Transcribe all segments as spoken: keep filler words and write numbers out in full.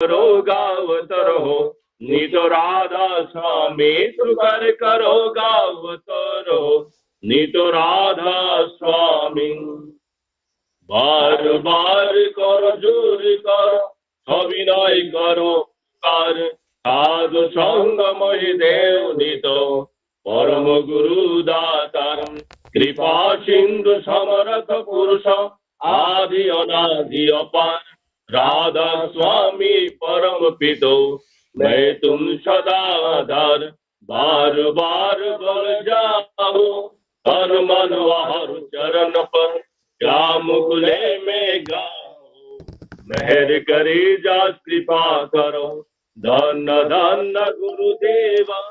करो गावत रहो, नित राधा स्वामी स्वीकार करो गावत रहो, नित राधा स्वामी। बार बार कर जोर कर, अभिनय करो कर, साधु संग मही देव नित, परम गुरु दातार, कृपा सिंधु समर्थ पुरुष, आदि अनादि अपार, राधा स्वामी परम पितो, मैं तुम सदा आधार, बार बार बल जाओ, तन मन वह चरण पर, क्या मुकुले में गाओ। मेहर करी जा कृपा करो, धन धन गुरुदेवा,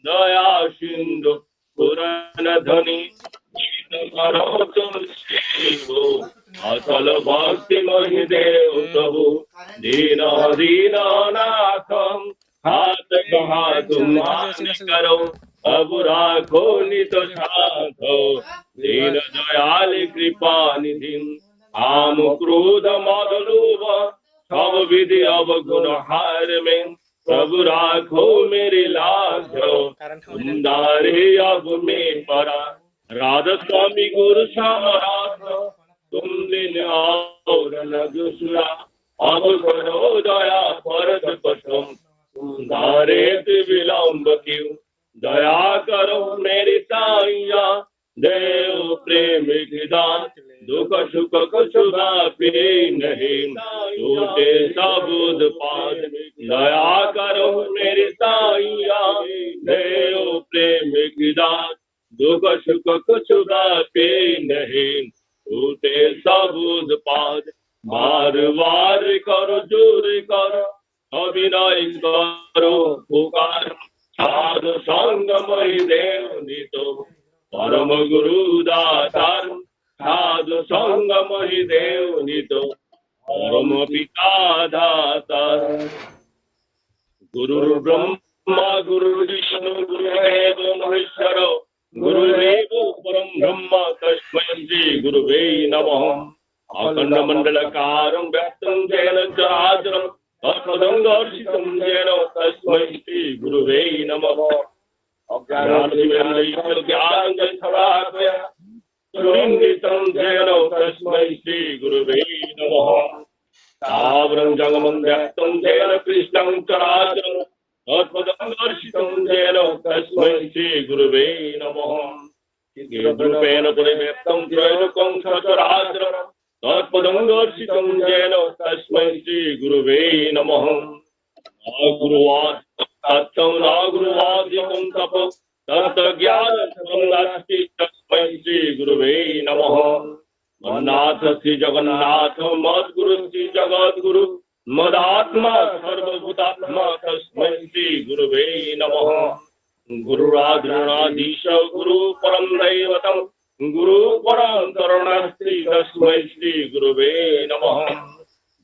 दया सिंधु पुराण धनी, गीत करो तुलसी हो, अचल भक्ति मही देव प्रभु, दीन दीन अनाथम, हाथ कहा तुम हानि करो, प्रभु राखो नित साथ। दीन दयाल कृपा निधि, काम क्रोध मद लोभ, सब विधि अवगुण हार में, प्रभु राखो मेरी लाज। तुम धारे अब मैं परा, राधा स्वामी गुरु समरथ, तुम बिन और न दूसरा, अब करो दया परत कसम, तुम्हारे से विलंब क्यों, दया करो मेरे साईया, देव प्रेम की दान, दुख सुख कुछ बापे नहीं, टूटे सब उत्पाद, दया करो मेरे साईया, देव प्रेम की दान, दुख सुख कुछ बापे नहीं, टूटे सब उत्पाद। बार बार कर जोर कर, अभिनय करो पुकार, साधु संग मही देव नित, परम गुरु दातार, साधु संग मही देव नित, परम पिता दातार। गुरुर्ब्रह्मा गुरुर्विष्णु गुरुर्देवो महेश्वर, गुरुर्देवो परं ब्रह्म, तस्मै श्री गुरुवे नमः। अखण्डमण्डलाकारं व्याप्तं येन चराचरं, तत्पदं दर्शितं येन, तस्मै श्री गुरुवे नमः। अज्ञानतिमिरान्धस्य ज्ञानाञ्जनशलाकया, चक्षुरुन्मीलितं येन, तस्मै श्री गुरुवे नमः। स्थावरं जंगमं व्याप्तं येन, कृष्णं चराचरं, तत्पदं दर्शितं येन, तस्मै श्री गुरुवे नमः। चिद्रूपेण परिव्याप्तं त्रैलोक्यं सचराचरं, तत्पदं दर्शितं येन, तस्मै श्री गुरुवे नमः। न गुरुवादितं तत्त्वं, न गुरुवादितं तपः, तत्त्वज्ञानं नास्ति, तस्मै श्री गुरुवे नमः। मन्नाथ श्री जगन्नाथ, मद्गुरु श्री जगद्गुरु, मदात्मा सर्वभूतात्मा, तस्मै श्री गुरुवे नमः। गुरुराधनाधीश गुरु परं दैवतं, गुरु परान्तरो नास्ति, तस्मै श्री गुरुवे नमः।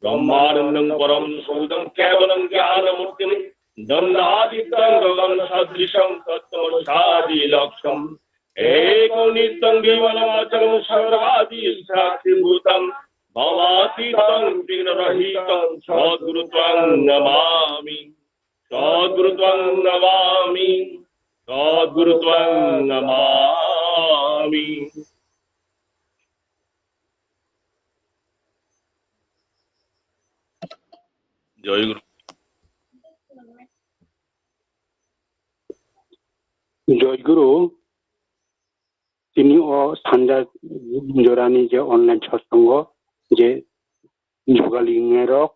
ब्रह्मानन्दं परमं शुद्धं केवलं ज्ञानमूर्तिं, दण्डादितं गगनसदृशं तत्त्वमस्यादिलक्ष्यम्। एकं नित्यं केवलमचलं सर्वादिसाक्षिभूतं, भवातीतं विघ्नरहितं सद्गुरु त्वां नमामि। सद्गुरु त्वां नमामि। सद्गुरु त्वां नमामि। जय गुरु। Joy Guru, tini o sanja jorani je online satsang o je jugali wngnai rok,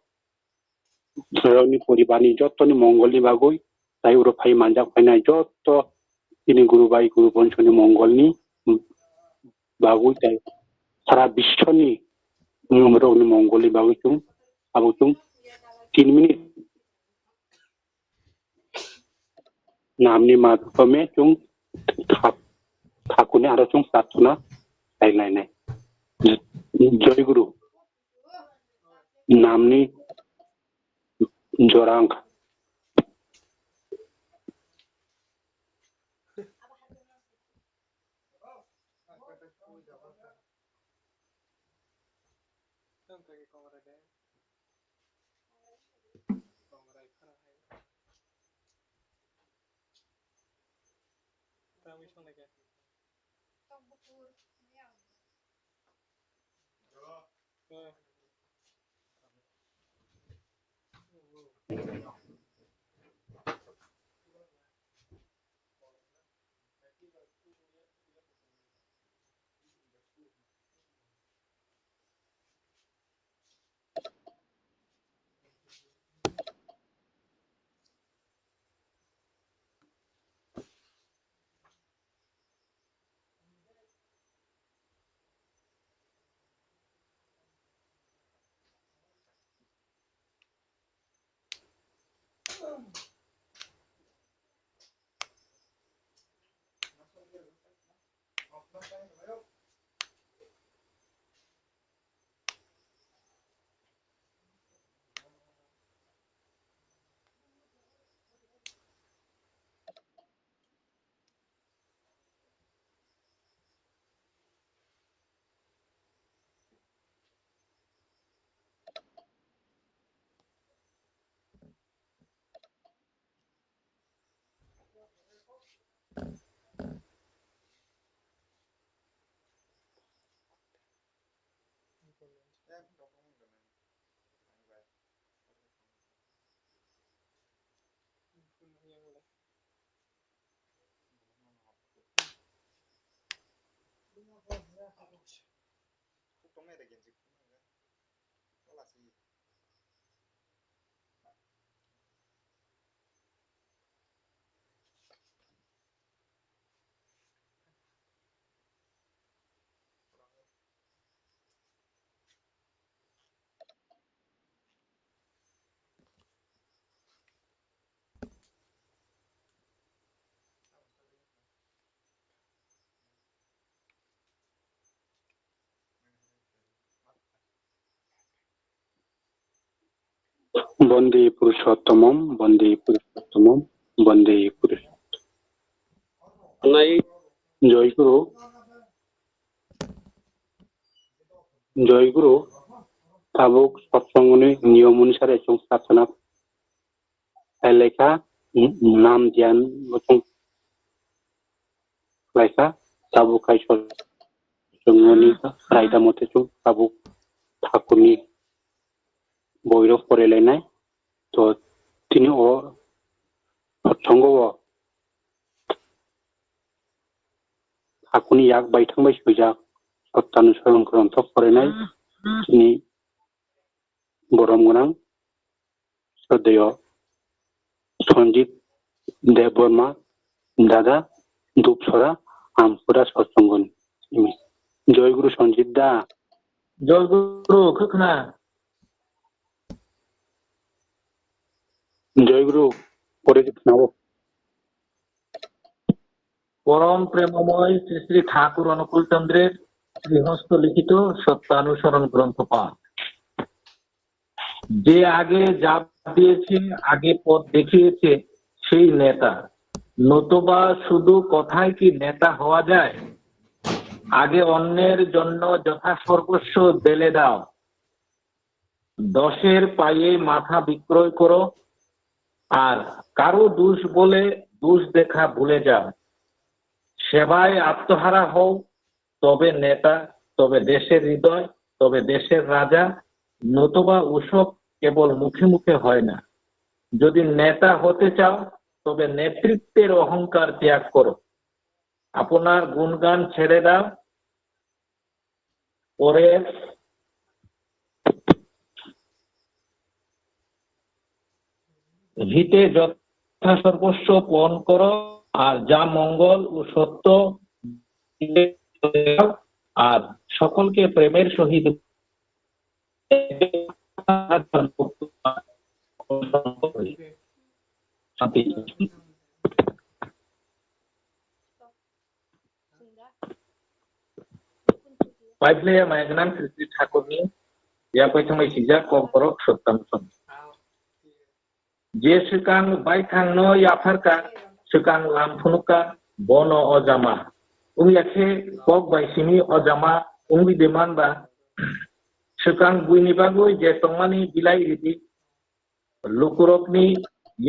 borokni poribarni jottoni mongolni bagwi, tai oro phai manjak phainai jotto tini guru bai guru bonsoni mongolni bagwi tai sara biswni niyom rokni mongolni bagwi chwng abo chwng tin minute namni madhyome chwng thak-, thakuni aro chwng prarthana khlainai. Joy Guru. Namni jora wngkha. Bondi Purushottomam, Bondi Purushottomam, Bondi Purushottomam. Nai. Joy Guru. Joy Guru. Tabuk satsangoni niyom onusare chwng sachana. Elekha, nam dhyan bo chwng khlaikha, tabuk kaitor chwngmani raida mote chwng tabuk thakurni boirok porelainai. To tini o satsangao thakurni yak baithang bai swijak Sottanusoron grontho porinai chini borom gwnang sroddheyo Sanjit Debbarma, dada Dupsora, Ampura satsangoni. Joy Guru Sanjit da. Joy Guru, khwkhna. Joy Guru, pore di khwnao. পরম প্রেমময় শ্রী শ্রী ঠাকুর অনুকূল চন্দ্রের শ্রীহস্ত লিখিত সত্যানুসরণ গ্রন্থ পাঠ। যে আগে জাত দিয়েছে, আগে পথ দেখিয়েছে, সেই নেতা। নতুবা শুধু কথায় কি নেতা হওয়া যায়? আগে অন্যের জন্য যথা সর্বস্ব বেলে দাও। দশের পায়ে মাথা বিক্রয় করো, আর কারো দোষ বলে দোষ দেখা ভুলে যাও। সেবায় আত্মহারা হও, তবে নেতা, তবে দেশের হৃদয়, তবে দেশের রাজা। নতুবা ওসব কেবল মুখে মুখে হয় না। যদি নেতা হতে চাও, তবে নেতৃত্বের অহংকার ত্যাগ করো। আপনার গুণগান ছেড়ে দাও, পরের হিতে যথাসর্বস্ব পণ করো, আর যা মঙ্গল ও সত্য, আর সকলকে প্রেমের সহিত শান্তি। Paiphlaiya maya gwnang Sri Sri Thakurni yapai thangbai sijak kokborok Sottanusor. Je swkang baithangno yapharkha, swkang lam phunukha, bono o jama wngya khe kok bai simi o jama wngwi de manba. Swkang buini bagwi je tongmani bilai ridi, lukurokni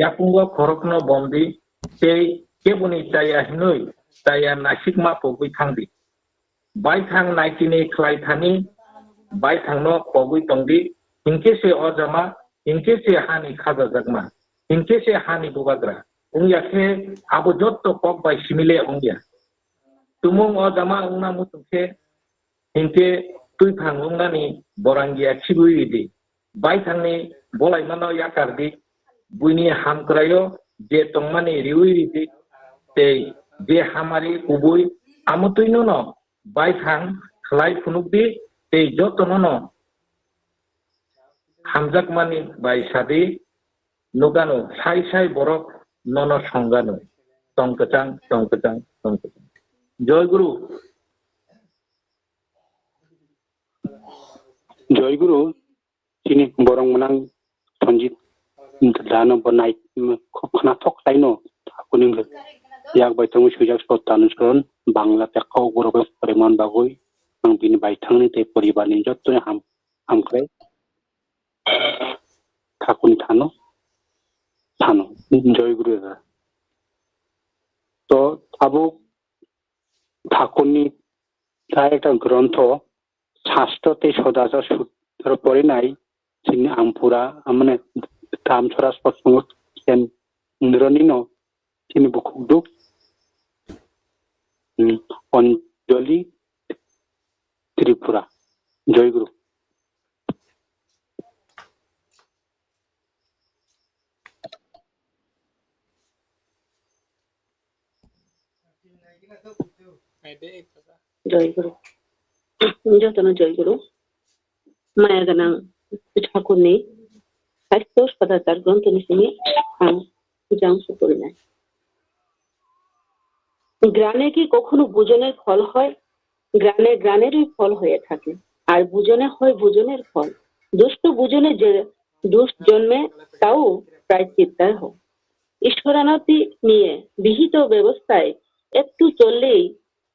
yakungo khorokno bomdi tei keboni chaya hinwi chaya nasikma pogwi thangdi. Baithang naitini khlai thani, baithangno pogwi tongdi, hinkhe se o jama, hinkhe se hani khajajakma, hinkhe se hani bubagra. Wngya khe abo jotto kok bai simile wngya. Tumung o jama wngna muchung khe, hinkhe twiphang wngnani borangya khibwi ridi. Baithangni bolaimano yakar di, buini hamkraio je tongmani riwi ridi, tei je hamari kubui amotwinono baithang khlai phunukdi, tei jotonono hamjakmani bai sadi, nukgano sai sai borok nono songano. Tong kwchang, tong kwchang, tong kwchang. Joy Guru. Joy Guru, chini borok mwnang Sanjit Dano bo nai, khub khnathok taino, yak bai tongwi swijak sot Tanusoron, Bangla tei Kokborok bai poriman bagwi ang bini baithangni tei poribarni jottoni ham, hamkrai thakuni thano, thano. Joy Guru da. To abo thakuni ta ekta grontho Sastro tei Sodachar Sutro porinai chini Ampura, amane Tamsora Sotsongo Kendronino chini bukhuk duk, hmm, Anjali Tripura. Joy Guru. Joy Guru. Jotono Joy Guru. Maya gwnang Thakurni Sastro Sodachar grontoni simi ang jang sukurinai. গ্রামে কি কখনো বুজনের ফল হয়? গ্রামে গ্রামেরই ফল হয়ে থাকে, আর বুজনে হয় বুজনের ফল। দুষ্ট বুজনে যে দুষ জন্মে, তাও প্রায়শ্চিত্তার্হ। ঈশ্বরানাতি নিয়ে বিহিত ব্যবস্থায় একটু চললেই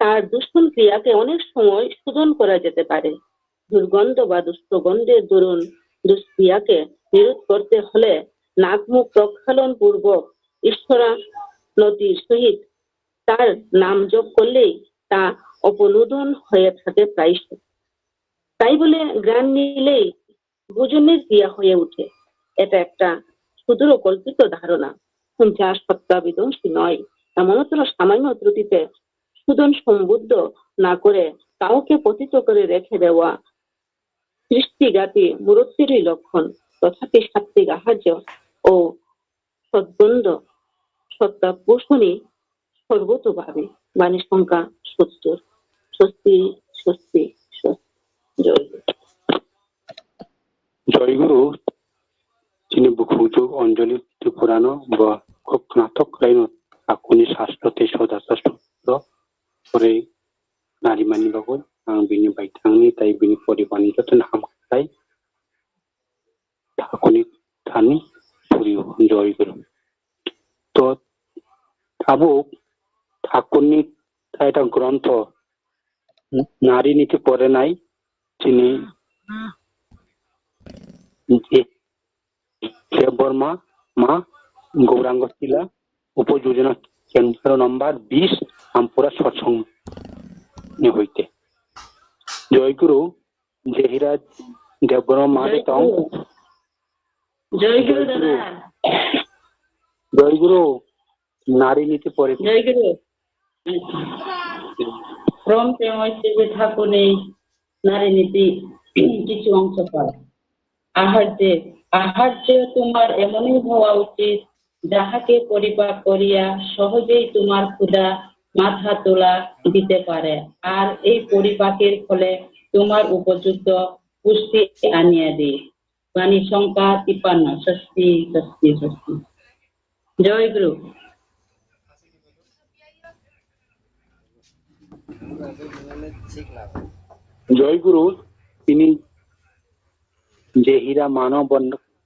তার দুষন ক্রিয়াকে অনেক সময় শোধন করা যেতে পারে। দুর্গন্ধ বা দুষ্টগন্ধের দরুন দুষ্ক্রিয়াকে নিরোধ করতে হলে নাক মুখ প্রক্ষালন পূর্বক ঈশ্বরানতির সহিত তার নাম জপ করলেই তা অপনোদন হয়ে থাকে প্রায়শ। তাই বলে ঘ্রাণ নিলেই ভোজনের ক্রিয়া হয়ে ওঠে। এটা একটা সুদূর কল্পিত ধারণা, যা সত্যাবিধ্বংসী নয়। এমনতর সামান্য ত্রুটিতে সুদন সম্বুদ্ধ না করে কাউকে পতিত করে রেখে দেওয়া সৃষ্টিঘাতী মূঢ়ত্বেরই লক্ষণ। তথাপি সাত্ত্বিক আহার্য ও সদ্গন্ধ সত্তাপোষণী সর্বতোভাবে বাণী সংখ্যা সত্তর। স্বস্তি, স্বস্তি, স্বস্তি। জয় গুরু। জয় গুরু, chini bukhukjwk Anjali Tripurano bo khub khnathok khlaino, akuni sastro tei sodachar sutro pore narimani bagwi ang bini baithangni tei bini poribarni jotono hamkrai thakuni thani phurio. Joy Guru. To tabuk thakurni thaita grontho Nari Niti porenai chini Debbarma ma Gaurango Sila, Upo Yojana Kendro number bis, Ampura Sotsong ni hoite. Joy Guru, Jehira Debbarma ma de tong. Joy Guru. Joy Guru dada. Joy Guru, Nari Niti pore. Joy Guru. Rom te moi se je thakuni Nari Niti kichu ongso pai. আহার্যে, আহার্যে তোমার এমনই হওয়া উচিত, যাহাকে পরিপাক করিয়া সহজেই তোমার ক্ষুধা মাথা তোলা দিতে পারে, আর এই পরিপাকের ফলে তোমার উপযুক্ত পুষ্টি আনিয়া দেয়। বাণী সংখ্যা তিপ্পান্ন। স্বস্তি, স্বস্তি, স্বস্তি। জয় গুরু। Joy Guru, tini Jehira mano bo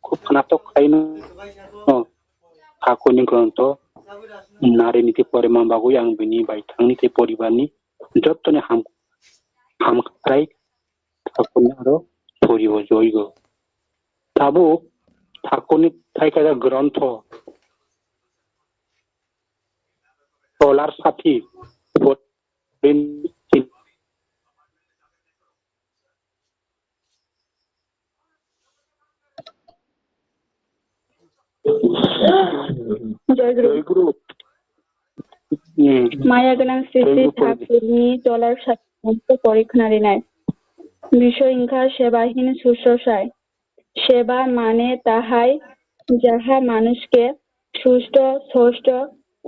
khub khnathok khlaino, no, thakurni grontho Nari Niti porima bagwi ang bini baithangni tei poribarni jottoni ham, hamkrai thakurni aro poribo. Joy Guru. Tabuk thakurni thaikaijak grontho Tolar Sathi, fourteen. Joy Guru. Joy Guru. Hmm. Maya gwnang Sri Joy Sri Guru Pondit. Thakurni tolar sakmantha porikhna rinai. Bishoy wngkha sebahin susrosai. সেবা মানে তাহাই যাহা মানুষকে সুস্থ, স্বস্ত,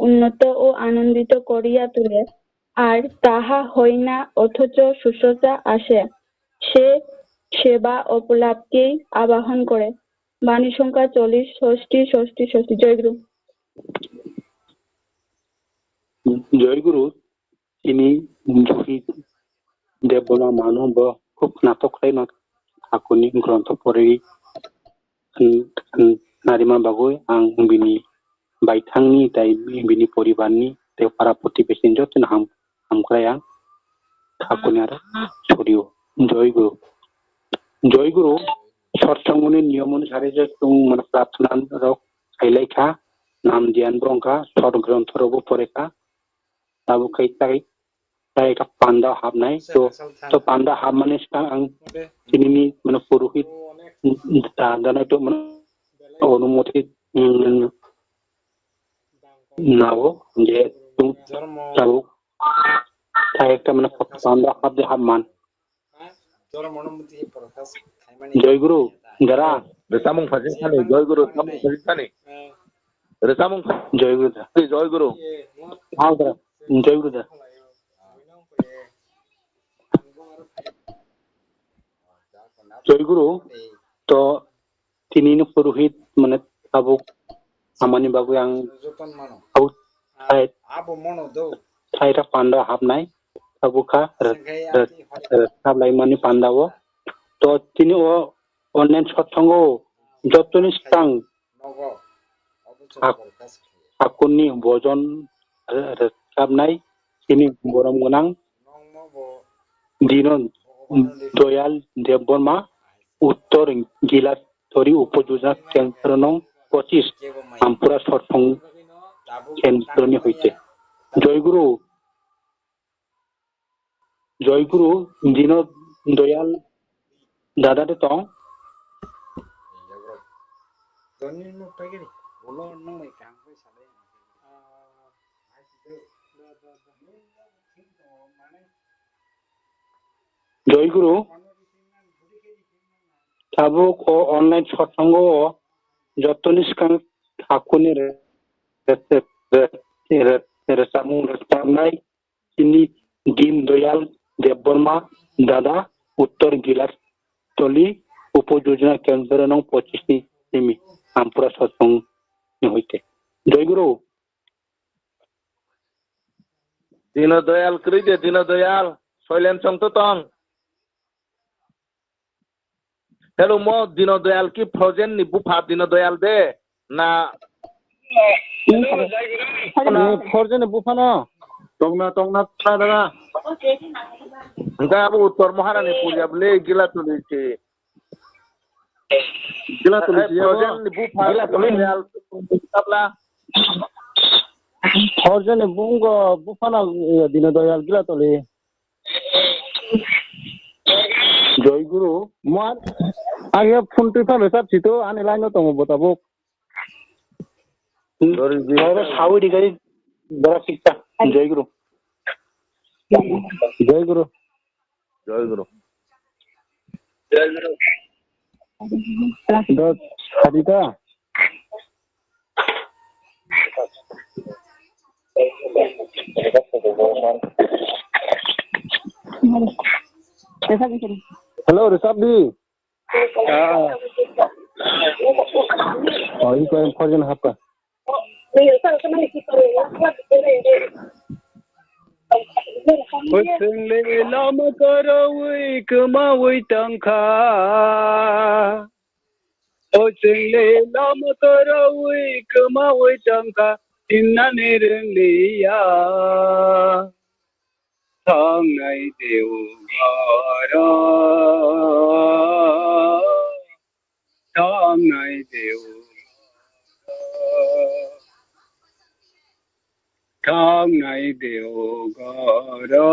উন্নত ও আনন্দিত করিয়া তোলে, আর তাহা হয় না, অথচ সুস্থতা আসে। সে সেবা অপলাপকেই আবাহন করে। বাণী সংখ্যা চল্লিশ, ষষ্ঠী, ষষ্ঠী, ষষ্ঠী। জয় গুরু। জয় গুরু। Chini Buhi Debbarma mano bo khub khnatok khlaima, Thakurni grontho poriwi khn-, khn-, narima bagwi ang bini baithangni tei bini poribarni tei para protibesi jotono ham-, hamkrai ang Thakurni aro surio. Joy Guru. Joy Guru, sotsongoni niyom onusari je chwng mane prarthana rok khailai kha, nam dhyan bo wng kha, sot grontho rok bo pore kha, tabuk khai tai, tai ekta panda hapnai. To, to panda hapmani swkang ang tinini mane purohit, mm, mm, da-, dana to mane onumoti, mm, nao je tum tabuk tai ekta mane panda hapde hapman. Joy Guru, dara. Re tamung phajing thani, Joy Guru, tamung phajing thani. Re tamung phajing Joy Guru da. Joy Guru. Hao dara. Joy Guru da. Joy Guru, to tinini purohit mane tabuk amani bagwi ang abo thai, thaira panda hapnai tabuk kha re-, re-, re-, rwkhlaimani panda o. To tini o online sotsongo jotoni swkang Thak-, Thakurni bojon re-, rwkhlabnai chini borom gwnang Dino Doyal Debbarma, Uttor Gilatoli Upojona Kendro Nong Pochis, Ampura Sotsong Kendroni hoite. Joy Guru. Joy Guru, Dino Doyal dada de tong. Joy Guru, tabuk o online sotsongo o jotoni swkang Thakurni re-, re-, re-, re-, re-, rwchapmung rwchapnai chini Din Doyal Debbarma dada, Uttor Gilatoli Upojona Kendro Nong Pochis ni simi Ampura Sotsong ni hoite. Joy Guru. Dino Doyal kwrwi de, Dino Doyal. Soilem chong to tong. Hello, mo Dino Doyal ki Frozen ni bupha Dino Doyal de? Na. Ni Frozen ni bupha no? Tongna, tongna, tongna, dada. Hingke abo Uttor Maharani puja bole Gilatoli si. Gilatoli si abo. Frozen ni bupha Dino Doyal tabla. Frozen ni bungo bupha no, eh, Dino Doyal Gilatoli. Joy Guru. Mo ang ya phone twi phano sab sito ani line no tongo bo tabuk. Dori ji. Oro sawi di gari dora sikta. Joy Guru. Joy Guru. Joy Guru. Joy Guru. Do hadita. Hello, Rishabh di. Ah. Oh, iko yang Frozen hapka. O chwng le lama kwrwi kwmawi tongkha. O chwng le lama kwrwi kwmawi tongkha, sinnani rwngliya. Thangnai de o ghoro, thangnai de o ghoro. Thangnai Deogoro,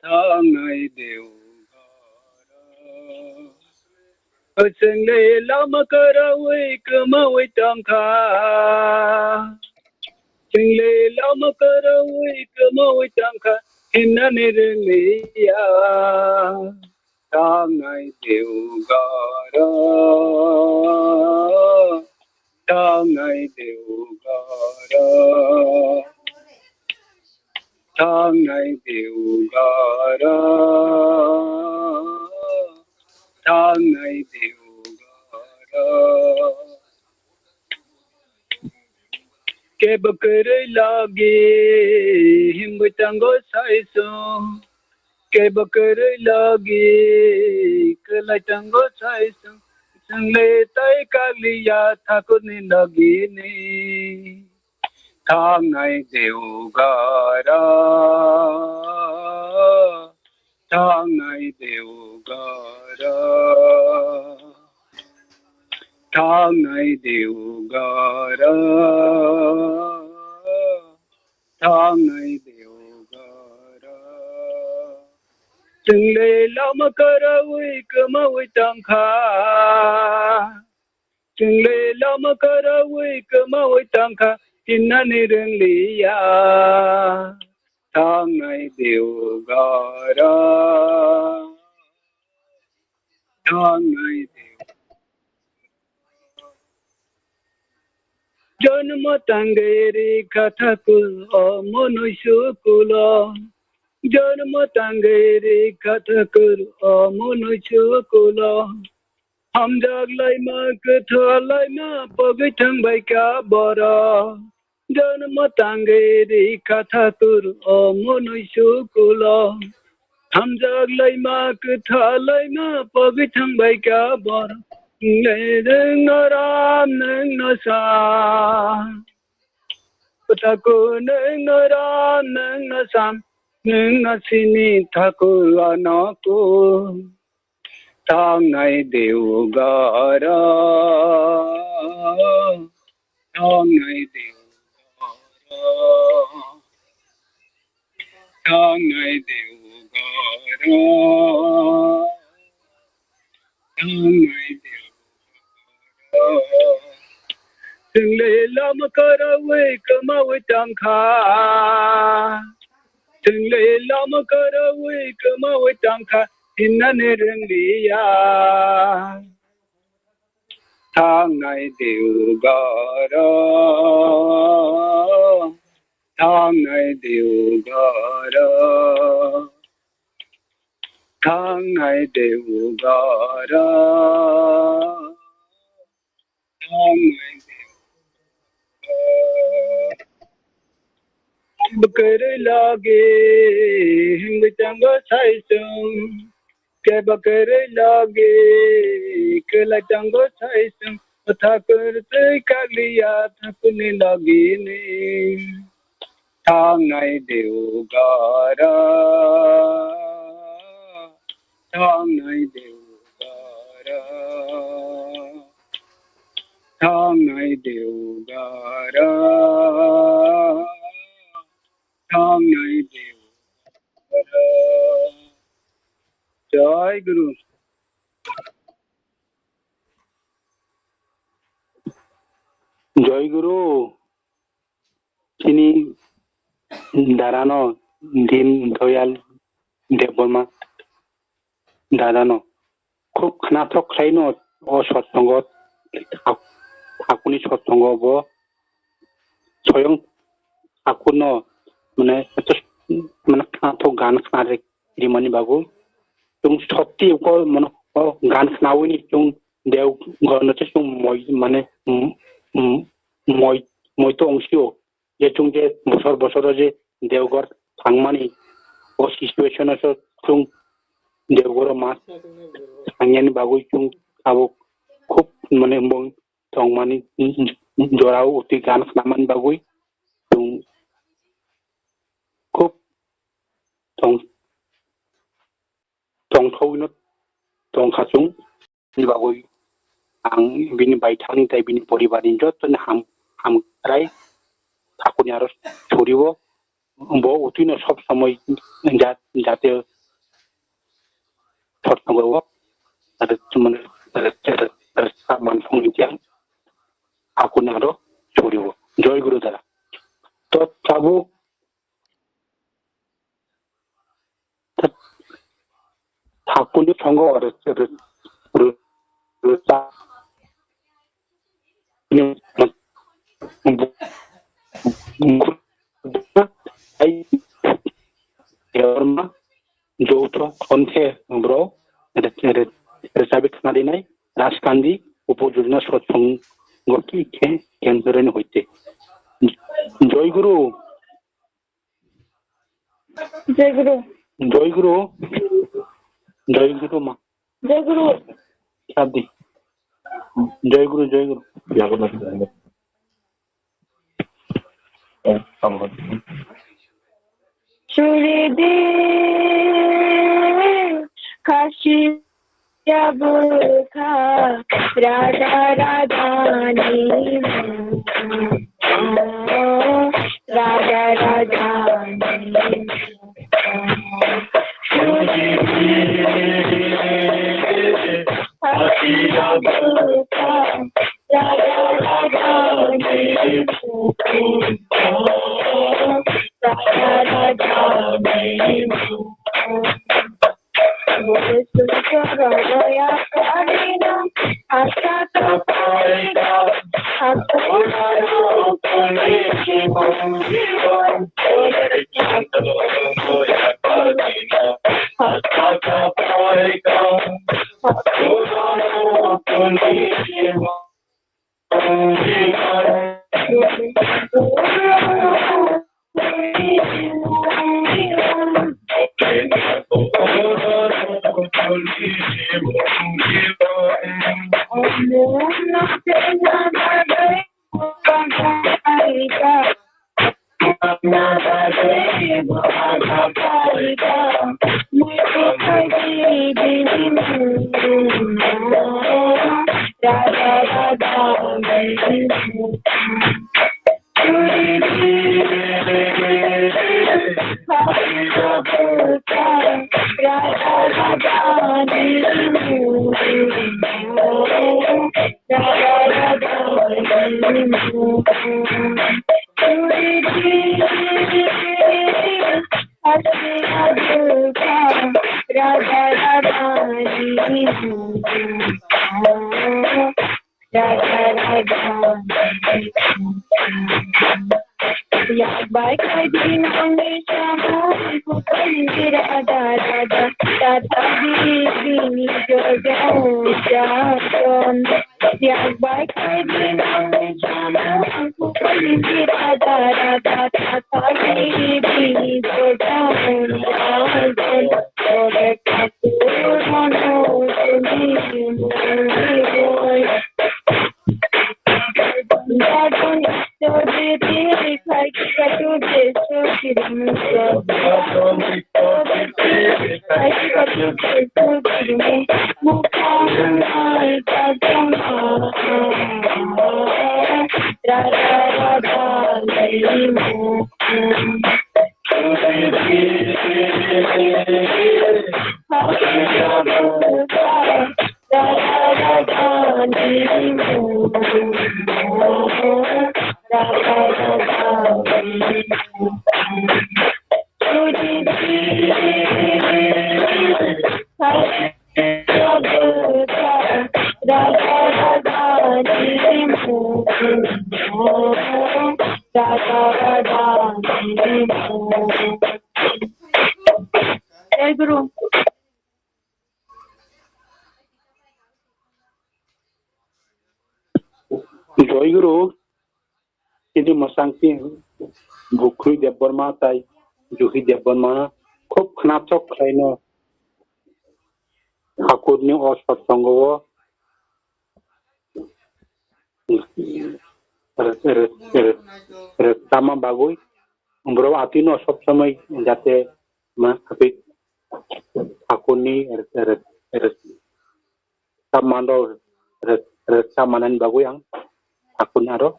thangnai Deogoro. Chwngli lama kwrwi kwmawi tongkha. Chwngli lama kwrwi kwmawi tongkha, hinnani rwngliya. Thangnai Deogoro, thangnai Deogoro, thangnai Deogoro, thangnai Deogoro. Kebo kwrwi logi himwi tango saisung. Kebo kwrwi logi kwlai tango saisung. Chwngli tai kagliya thakurni logini. Thangnai Deogoro, thangnai Deogoro, thangnai Deogoro, thangnai Deogoro. Chwngli lama kwrwi kwmawi tongkha. Chwngli lama kwrwi kwmawi tongkha, hinnani rwngliya. Thangnai Deogoro, thangnai Deogoro. Jonmo tangwi rikha thakur o mwnwi sukulo. Jonmo tangwi rikha thakur o mwnwi sukulo. Hamjak laima kwthar laima pogwi thangbai kha borok. Jonmo tangwi rikha thakur o mwnwi sukulo. Hamjak laima kwthar laima pogwi thangbai kha borok. Nwng no ram nwng no sa. Thakur nwng no ram nwng no sam. Nwng no sini thakur ano ku. Thangnai Deogoro, thangnai Deogoro, thangnai Deogoro, thangnai Deogoro. Chwngli lama kwrwi kwmawi tongkha. Chwngli lama kwrwi kwmawi tongkha, hinnani rwngliya. Thangnai Deogoro, thangnai Deogoro, thangnai Deogoro. Bwkharwi logi himwi tango saisung. Kebo kwrwi logi kwlai tango saisung. Thakur twi kagliya thakurni logini. Thangnai Deogoro, thangnai Deogoro, thangnai Deogoro, thangnai Deogoro. Jai Guru. Jai Guru. Chini darano Din Doyal Debbarma darano khub khnathok khlaino o sottongo, thak-, thakuni sottongo bo soyong thakurno mane eto mane khnathok gan khna rimani bagwi chwng sotti ko mane o gan khnawi ni chwng deu gorno chwng moi mane moi moi to ongsio je chwng je bosor bosoro je Deoghor thangmani o situation o so chwng Deoghor o ma thangyani bagwi chwng abo khub mane bong tongmani jorao utwi gan khnamani bagwi chwng khub tong tongthogwino tongkha chwng. Ni bagwi ang bini baithangni tei bini poribarni jottoni ham hamkrai, Thakurni aro surio, bo utwino sob somoi jat-, jate sotsango, jate, mane, jate, jate, jate, man songni jang, Thakurni aro surio. Joy Guru dada. To tabuk Thakurni songo re-, re-, re-, rwchap-, Debbarma, joutho konthe bro, re-, re-, rwchabi khna rinai, Rajkandi, Upo Jojona Sotsongo ki khe, Kendroni hoite. Joy Guru. Joy Guru. Joy Guru. Joy Guru ma. Joy Guru. Sabdi. Joy Guru, Joy Guru. Churi di kashi Yabukha Radha Radha ni Radha Radha ni Radha Radha ni Radha Radha ni Yak bai kai di nang ni chamung, kutai di rada rada, tata di di ni jojo jason. Yak bai kai di nang ni chamung, kutai di rada rada, tata di di ni jojo jason. Ore kakur mono suni muni boy. Jai Guru. Joy Guru, chini mwsangtwi Bukhri Debbarma tai Juhi Debbarma khub khnathok khlaino Thakurni o satsongo o rwchapma bagwi borok atwino sob somoi jate ma atwi Thakurni rwchapmano rwchapmanani bagwi ang Thakurni aro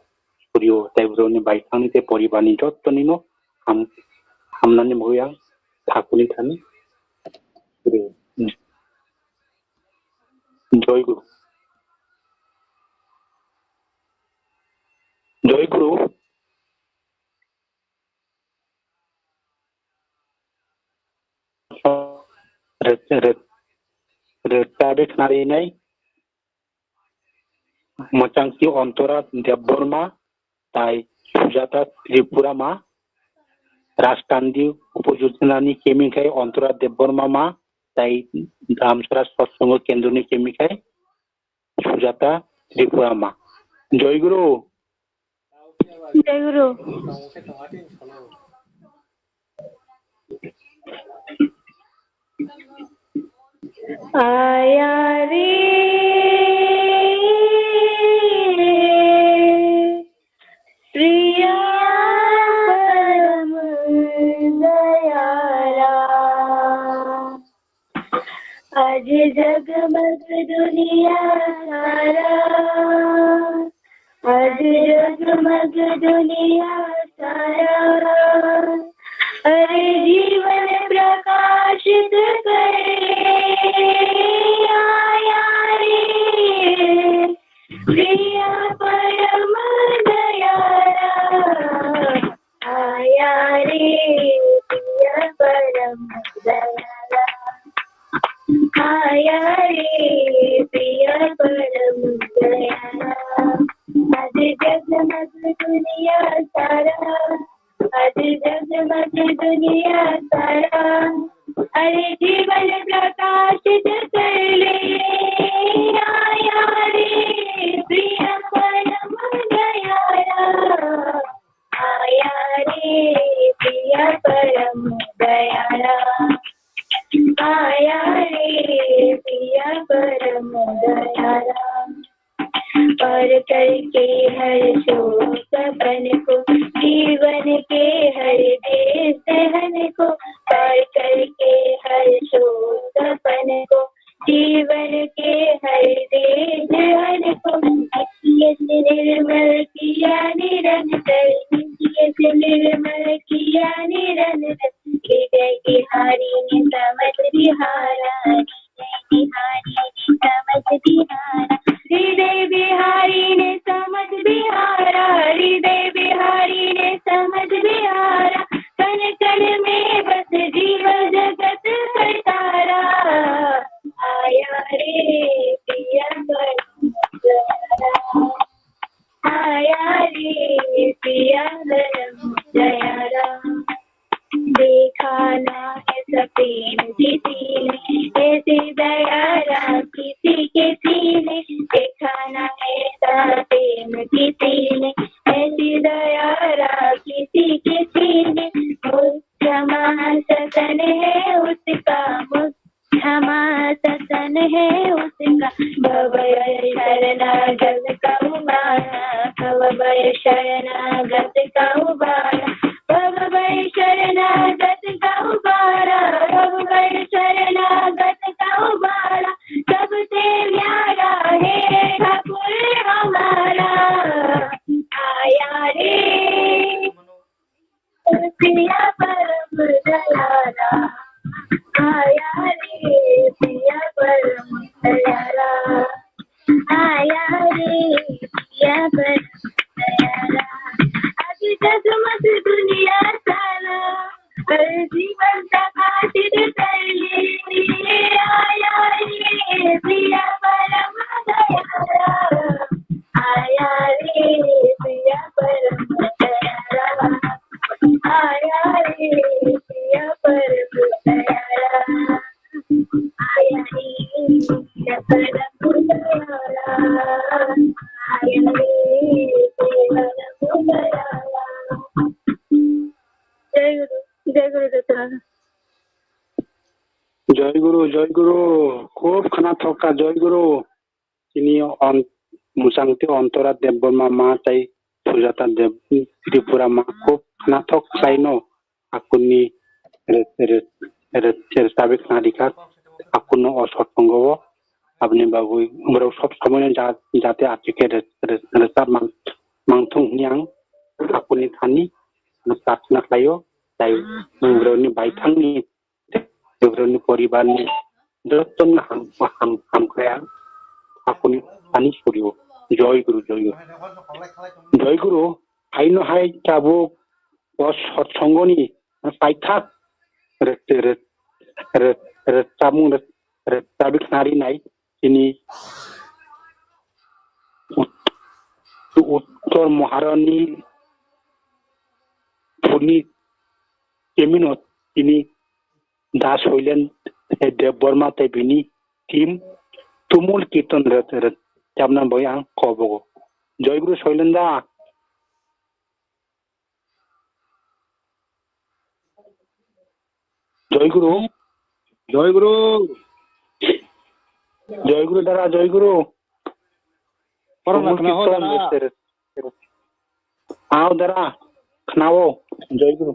Purio tei borokni baithangni tei poribarni jottonino ham-, hamnani mugwi ang Thakurni thani rio. Joy Guru. Joy Guru. Re-, re-, re-, tabe khnarinai. Mwchangti Ontora Debbarma tai Sujata Tripura ma, Rajtandi Upojujana ni kemi khai Ontora Debbarma ma tai Damsara Satsang Kendro ni kemi khai Sujata Tripura ma. Joy Guru. Joy Guru. Aya re, priya param dayala. आज जगमग दुनिया सारा, आज जगमग दुनिया सारा, अरे जीवन प्रकाशित करे, आया रे, प्रिय परम दयाला, आया रे प्रिय परम दयाला, आया रे प्रिय परम दयाला। आज जगमग दुनिया सारा, आज जगमग दुनिया सारा, अरे जीवन प्रकाशित कर ले, आया रे प्रिय परम दयाला, आया रे प्रिय परम दयाला, आया रे प्रिय परम दयाला। पार करके हर शोक अपन को, जीवन के हर देश सहन को, पार करके हर शोक अपन को, जीवन के हर देश सहन को, अखियत निर्मल किया निरंतर, अखियत निर्मल किया निरंतर, हृदय बिहारी ने समझ बिहारा, हृदय बिहारी ने समझ बिहारा, हृदय बिहारी ने समझ बिहारा, हृदय बिहारी ने समझ बिहारा, कण कण में बस जीव जगत करतारा, आया रे पिया परम दयारा। आया रे पिया परम दयारा। देखा ना ऐसा प्रेम किसी ने, ऐसी दयारा किसी किसी ने। देखा ना ऐसा प्रेम किसी ने, ऐसी दयारा किसी किसी ने। मुझ क्षमा सदन है उसका, मुझ क्षमा सदन है उसका, भव भय शरणागत का उबारा, भव भय शरणागत का उबारा, भव भय शरणागत का उबारा, भव भय शरणागत का उबारा, सबसे प्यारा है ठाकुर हमारा। आया रे पिया परम दयारा, आया रे पिया परम दयारा, आया रे पिया परम दयारा। आज जगमग दुनिया सारा, हर जीवन प्रकाशित कर ले, आया रे पिया परम दयारा। आया रे पिया परम दयारा, आया रे पिया परम दयारा, आया रे पिया परम दयारा, आया रे पिया परम दयारा। जय गुरु, जय गुरु Dutt. Joy Guru, Joy Guru, khub khna thok kha, Joy Guru. Chini on-, mwchangti Ontora Debbarma ma tei Sujata Deb-, Tripura ma khub khnathok khlaino akunni re-, re-, re-, re-, sabi khnarikha akunno o sottongo o. Aboni bagwi borok sob somoino ja-, jate achike re-, re-, rwchap man, mangthung hwnwi ang Thakurni thani prarthana khlaio, tai nwng borokni baithangni, borokni poribarni jotono ham, ham, hamkrai ang Thakurni thani surio. Joy Guru, Joy Guru. Joy Guru, haino hai tabuk o sotsongoni paithak rwt-, rwt-, rwt-, rwchapmung rwt-, rwchapwi khnarinai chini Ut-, Uttor Maharani phurni chemino chini Das Hoilen Debbarma tei bini team tumul kirtan rwt-, rwchapna bagwi ang kok bogo. Joy Guru Soilen da. Joy Guru. Joy Guru. Joy Guru dara, Joy Guru. Oro na khna ho dara. Ao dara, khna o. Joy Guru.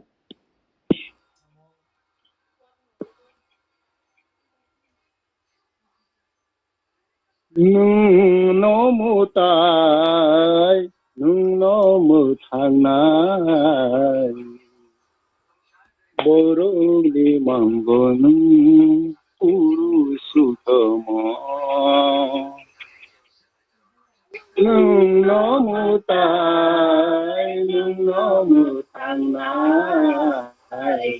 Nwng no mwtai, nwng no mwthangnai, borokni mango nwng Purusottomo. Nwng no mwtai, nwng no mwthangnai,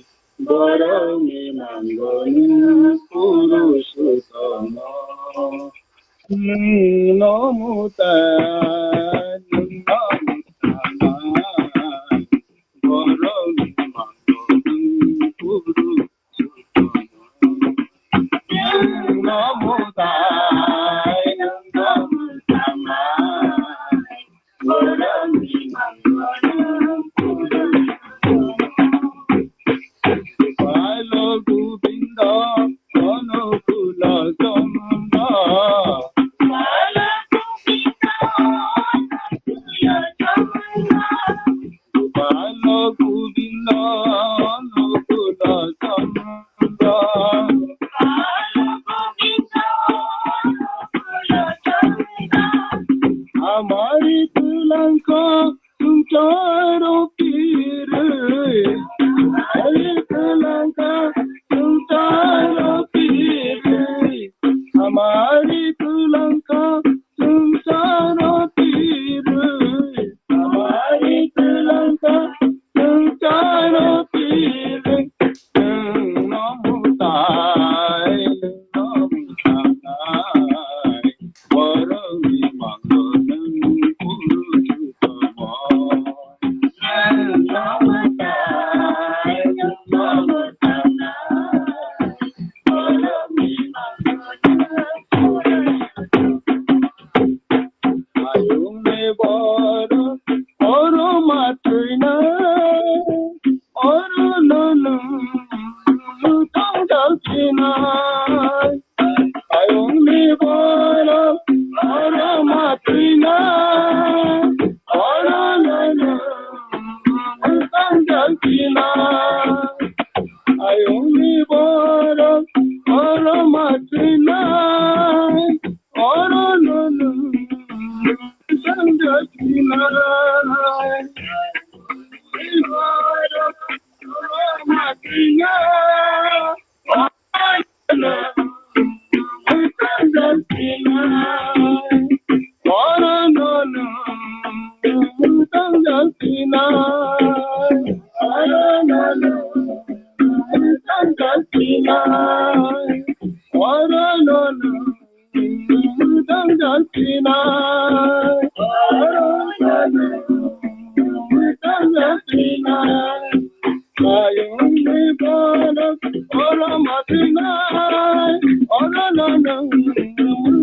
borokni mango nwng Purusottomo. Nwng no mwtai, nwng no mwthangnai, borokni mango nwng Purusottomo. Gopalo Govinda Anukula Chanda. Amari tulangka sungcharo piri. Amari tulangka sungcharo piri. Amari tulangka sungcharo piri. Amari tulangka sungcharo piri. Nwng no mwtai, nwng no mwtai, borokni mango nwng Purusottomo. Nwng no mwtai, nwng no mwtai, Ayungni borok oro matwinai, oro no nwng tongjalphinai. Ayungni borok oro matwinai, oro no nwng tongjalphinai. Ayungni borok oro matwinai, oro no nwng tongjalphinai. Ayungni borok oro matwinai, Ayungni borok oro matwinai, oro no nwng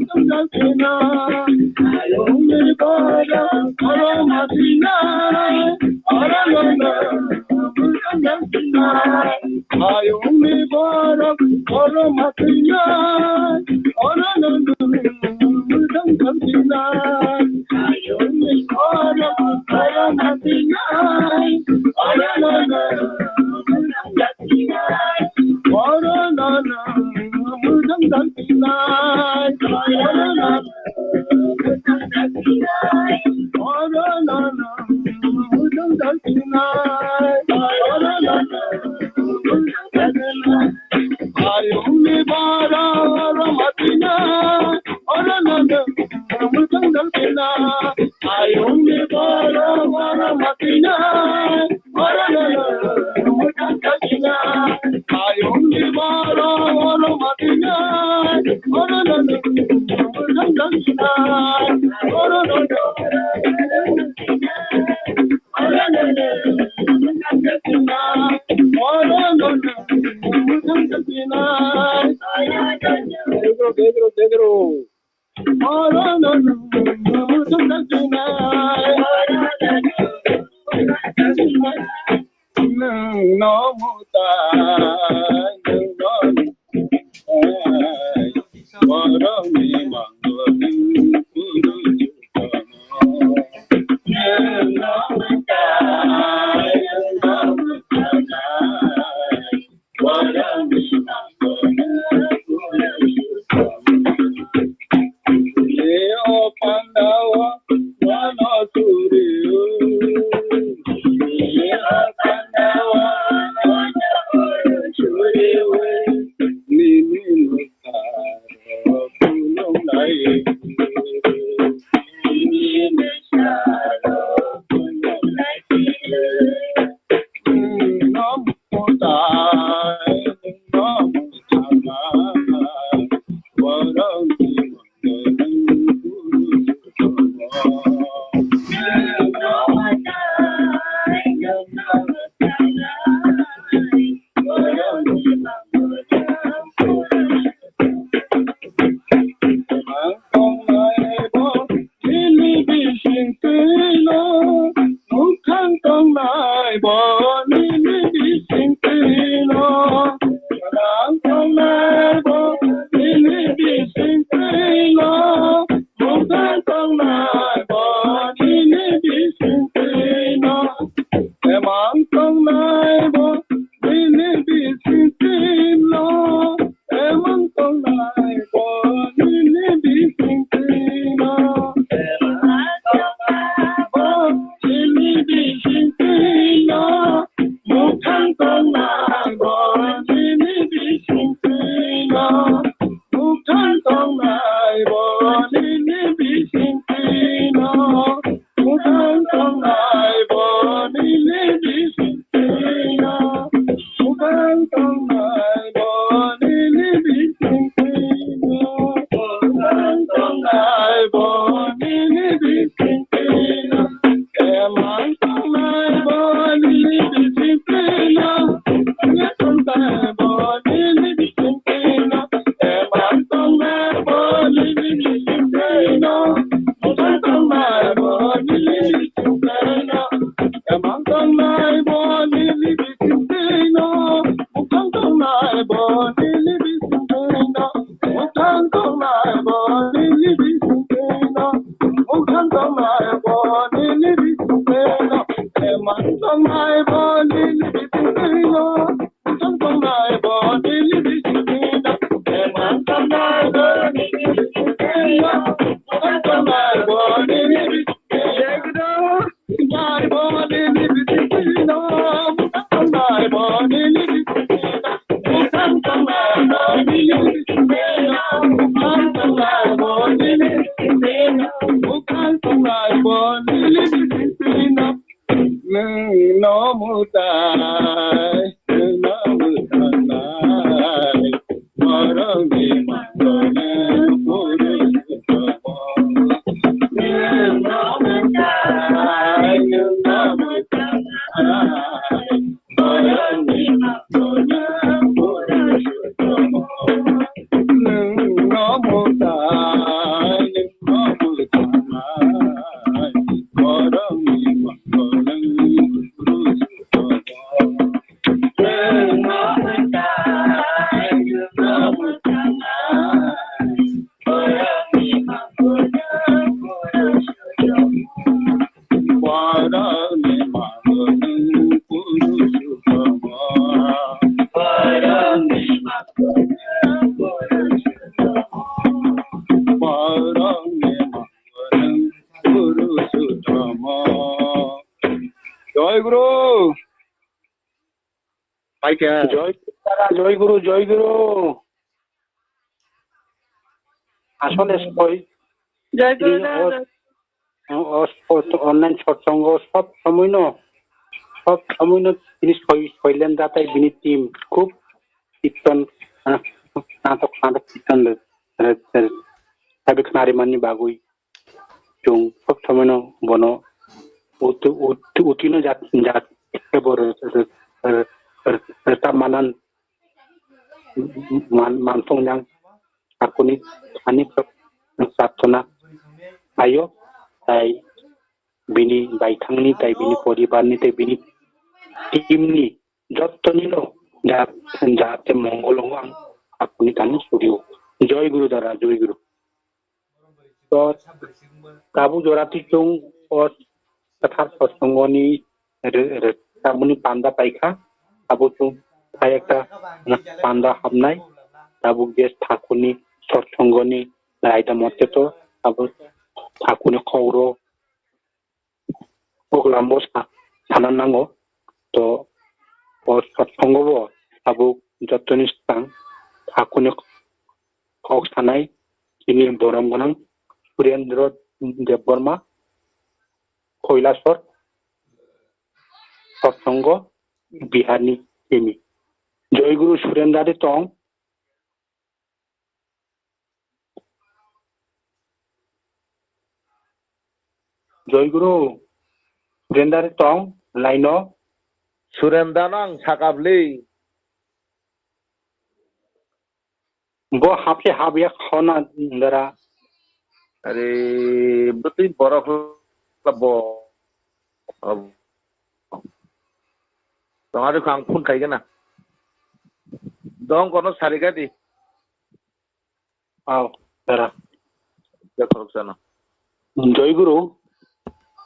tongjalphinai. Ayungni borok oro matwinai, oro no nwng tongjalphinai. Ayungni borok oro matwinai, oro no nwng tongjalphinai. Ayungni borok oro matwinai, oro no nwng tongjalphinai. Oro no nwng tongjalphinai. Oro no nwng tongjalphinai. Oro no nwng Pedro, Pedro, Pedro. Jai Guru. Pai khe. Jai, Jai Guru, Jai Guru. Asole soi. Jai Guru. o, o, o online satsongo sob somoino, sob somoino bini soi-, soilen datai bini team khub kirtan, ah, natok, natok kirtan le, le, le, sabi khnari mani bagwi chwng sob somoino bono utu-, utu-, utino jat, jat, bo re-, re-, re-, re-, reta manan man-, mansong yang akuni ani prarthana ayo, tai bini baithangni, tai bini poribarni, tai bini teamni jottonino ja-, jate mongol wngo ang akuni thani surio. Joy Guru dara, Joy Guru. To tabuk jora twi chwng o kwthar satsongoni re-, re-, tabukni panda paikha, tabuk chwng phai ekta panda habnai, tabuk je thakurni satsongoni raida mote to tabuk thakurni khorok Koklam bo sa-, sana nango. To, o satsongo bo tabuk jotoni swkang hakuni kok sanai chini borom gwnang Surendra Debbarma, Koilasor, satsongo Biharni simi. Joy Guru Surendra de tong. Joy Guru, Surendra tong, laino. Surendra nang sakabli. Bo hapse habya khona dara. Are, bwtwi borok bo. Tong ari khang phone khaigana. Dong kono sarigadi. Aw, dara. Joy Guru,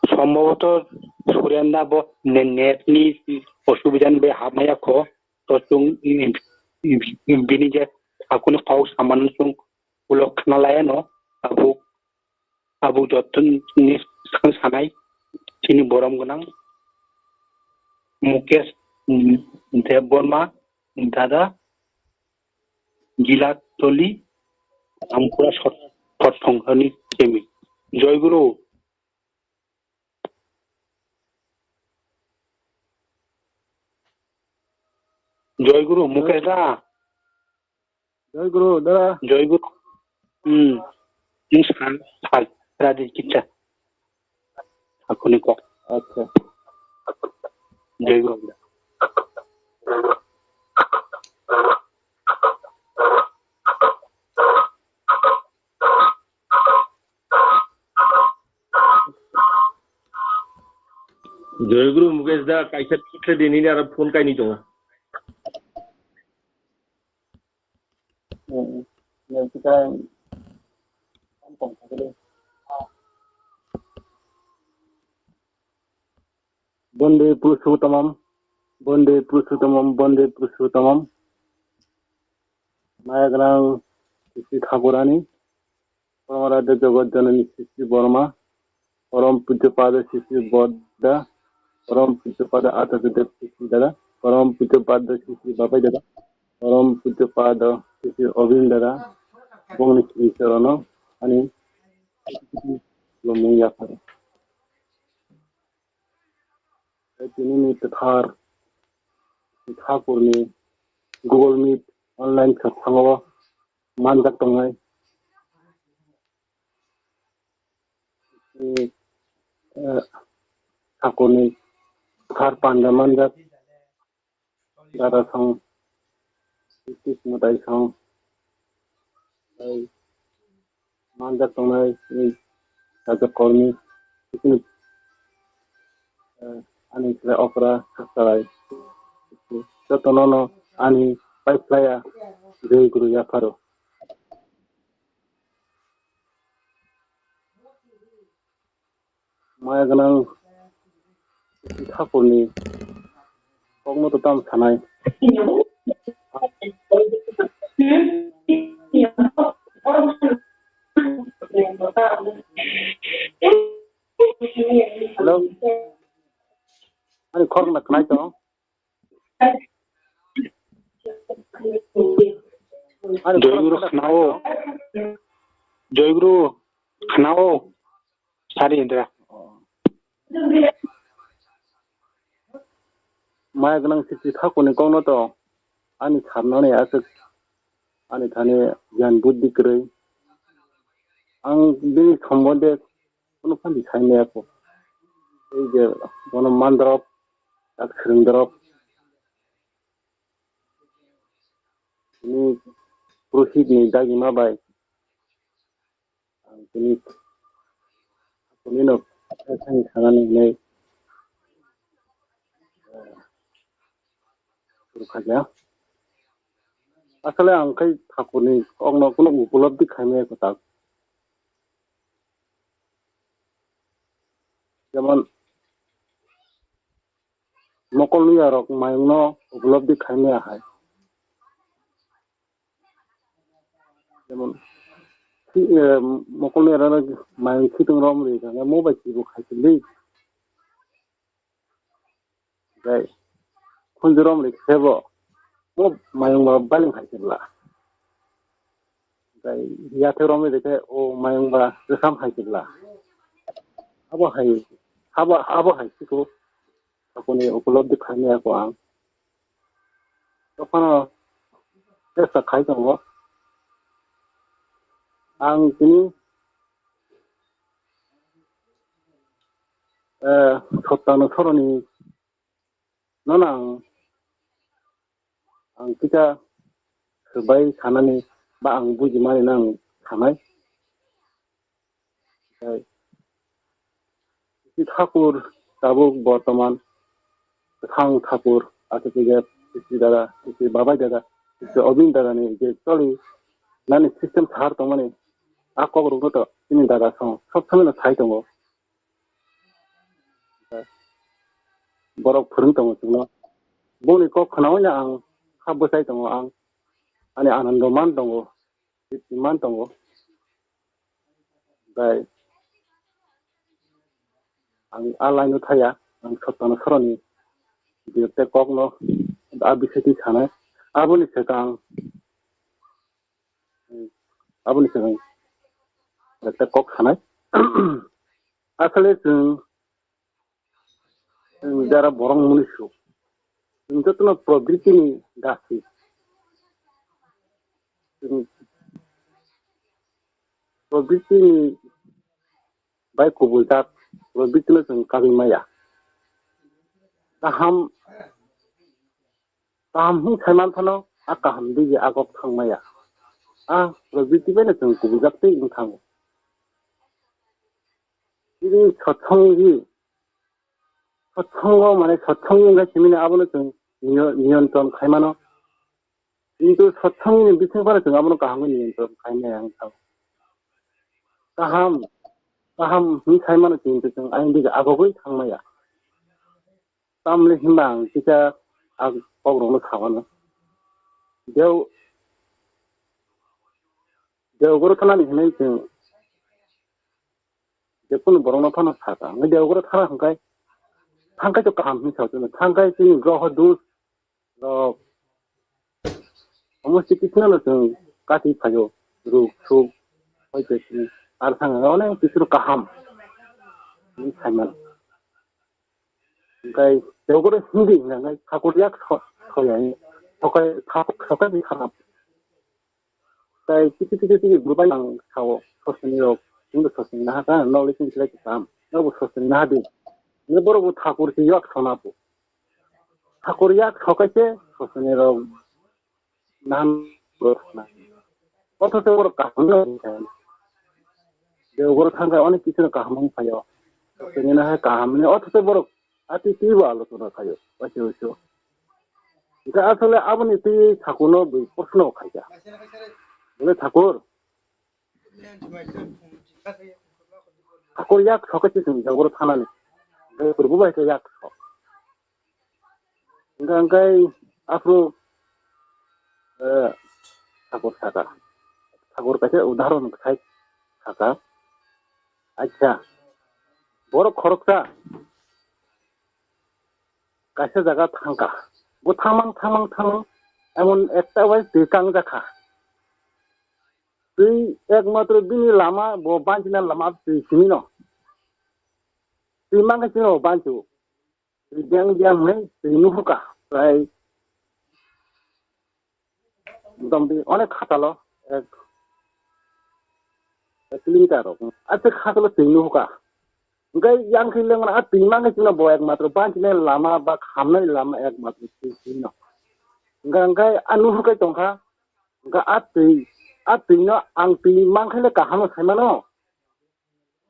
sombhoboto Surendra bo ne-, net ni osubida ni bai hamya kho, to chwng bini je hakuni kok samano chwng ulo khna laya no, abo, abo joto ni swkang sanai chini borom gwnang Mukesh Debbarma dada. Jilatoli, Amkura sot-, sotsong hani simi. Joy Guru. Joy Guru, Mukesh da. Joy Guru, da. Joy Guru. Hmm. Ini sekarang, hal, tadi kita. Hakuni kok. Acha. Joy Guru. Joy Guru Mukesh da, kaisa kisa dini ni aro phone kaini tongo. Bonde Purushottamam, Bonde Purushottamam, Bonde Purushottamam. Maya gwnang Sri Thakurani, Paramaradhya Jagat Janani Sri Sri Borma, Param Pujya Pada Sri Sri Bodda, Param Pujya Pada Acharya Dev Sri Sri Dada, Param Pujya Pada Sri Sri Babai Dada, Param Pujya Pada Sri Sri Obin Dada, bongni Sri Chorono, ani lomung yapharo. Tei tini ni kwthar Thakurni Google Meet online khe thango manjak tongnai. Tini, eh, Thakurni kwthar panda manjak dara song, British mwtai song, tei manjak tongnai, eh, sajak kormi, eh, ani khlai okra, khakchai, jotono no ani pai phlaiya, Joy Guru yapharo. Maya gwnang Thakurni kokno to tamo sanai. Hello. Ani khoroknwi khnai tong. Joy Guru khnao. Joy Guru khnao. Sari Indra. Maya gwnang sisi thakurni kokno to ani sarnani aswk ani thani giyan buddhi kwrwi. Ang bini sombonde kunu phan di sai maya kho. Ei je bono mandrop, tak swrwngdrop, bini purohitni dagima bai ang tini, tini no thani thanani hinwi, eh, rwkha khe. Asole ang khai thakurni kokno kunu upolobdi khaimaya kwtal. Jemon mokol nuyarok mayungno upolobdi khaimaya hai. Jemon, si-, eh, mokol nuyarok mayung khitung rom ri kha, mo bai kibo khai tongdi. Bai, khunju rom ri khe bo, mo mayung ba baling hai tongla. Bai, yathek rom ri khe, o mayung ba rwkham hai tongla. Abo hai, abo, abo hai siko. Thakurni upolobdi khaimaya kho ang. Tophano chesta khai tongo. Ang tini, eh, Sottano Soroni nono ang, ang kisa swbai sanani ba ang bujimani no ang sanai. Tei Sri Thakur tabuk bortoman Kwthang Thakur, aswk khe Sri Dada, Sri Babai Dada, Sri Obin Dada ni je choli nani system sar tongmani, a kok rok no to chini dada song sob samai no sai tongo. Borok phwrwng tongo chwngno. Boni kok khnaui no ang kha bwsai tongo ang. Ani anando man tongo. Tip man tongo. Bai ang a line o thaya, ang Sottano Soroni direct kokno a bisingtwi sanai. Aboni swkang, aboni swkang direct kok sanai. Asole chwng Chwng jara borok mwnwi su. Chwng jotono probriti ni dasi. Chwng probriti ni bai kubul jak, probriti no chwng kagwi maya. Kaham, kaham hwn sai man phano, a kaham dige a kok thang maya. A probriti bai no chwng kubul jak tei wng thango. Chini sotsong hi, sotsongo mane sotsong wngkha simini abono chwng niyo-, niyontron khaimano. Kintu sotsongni bising phano chwng abono kaham khe niyontron khaimaya wngkha. Kaham, kaham hwn saimano kintu chwng ayang dige agogwi thangmaya. Tamni hwnba ang kisa ang kokrokno samano. Deu-, deogoro thanani hinwi chwng jekunu borokno phano sakha. Hwnkhe deogoro thana hwnkhe, thangkhai to kaham hinwi sao chwngno. Thangkhai chini groho dus rok omo chikitsa no chwng kati phaio, ruk suk, hoi chwng ar thang onek kisu kaham hinwi saimano. Hwnkhe deogoro Hindi hwnkhe thakur yak so-, soyani, sokai, thak-, sokai ni khanap. Tai tiki tiki tiki group ang sao, sosni rok, chwngno sosni naha ta, knowledge ni selai kam, nobo sosni naha di. Ni borok bo thakur si yak sona bo. Thakur yak sokai se, sosni rok, nahan, othocho borok kaham no hinwi kha. Deogoro thangkha onek kisu no kaham wng phaio. Sosni naha kaham ni, othocho borok ati twi bo alochona khaio, waisa waisa. Hwnkhe asole aboni twi thakurno bui proshno khaikha. Bole thakur, thakur yak sokai se chwng jagoro thanani. Hwnkhe purbo bai khe yak sok. Hwnkhe, hwnkhe aphuru, eh, thakur sakha. Thakur kaisa udahoron khai sakha. Acha, borok khoroksa kaisa jaga thangkha. Bo thangmang, thangmang, thangmang, emon ekta bai twi kangjakha. Twi ekmatro bini lama, bo banchina lama twi simi no. Twi mankhe chwngno banchu. Twi biyang biyang hwnwi twi nuhurkha. Prai motamoti onek khatalo ek, ek kilometer rok. Acha khatalo twi nuhurkha. Hwnkhe yang khe lengmano a twi mankhe chwngno bo ekmatro banchini lama ba khamnani lama ekmatro twi, twino. Hwnkhe, hwnkhe a nuhurkhe tongkha. Hwnkhe a twi, a twino ang twi mankhe le kaham sai mano.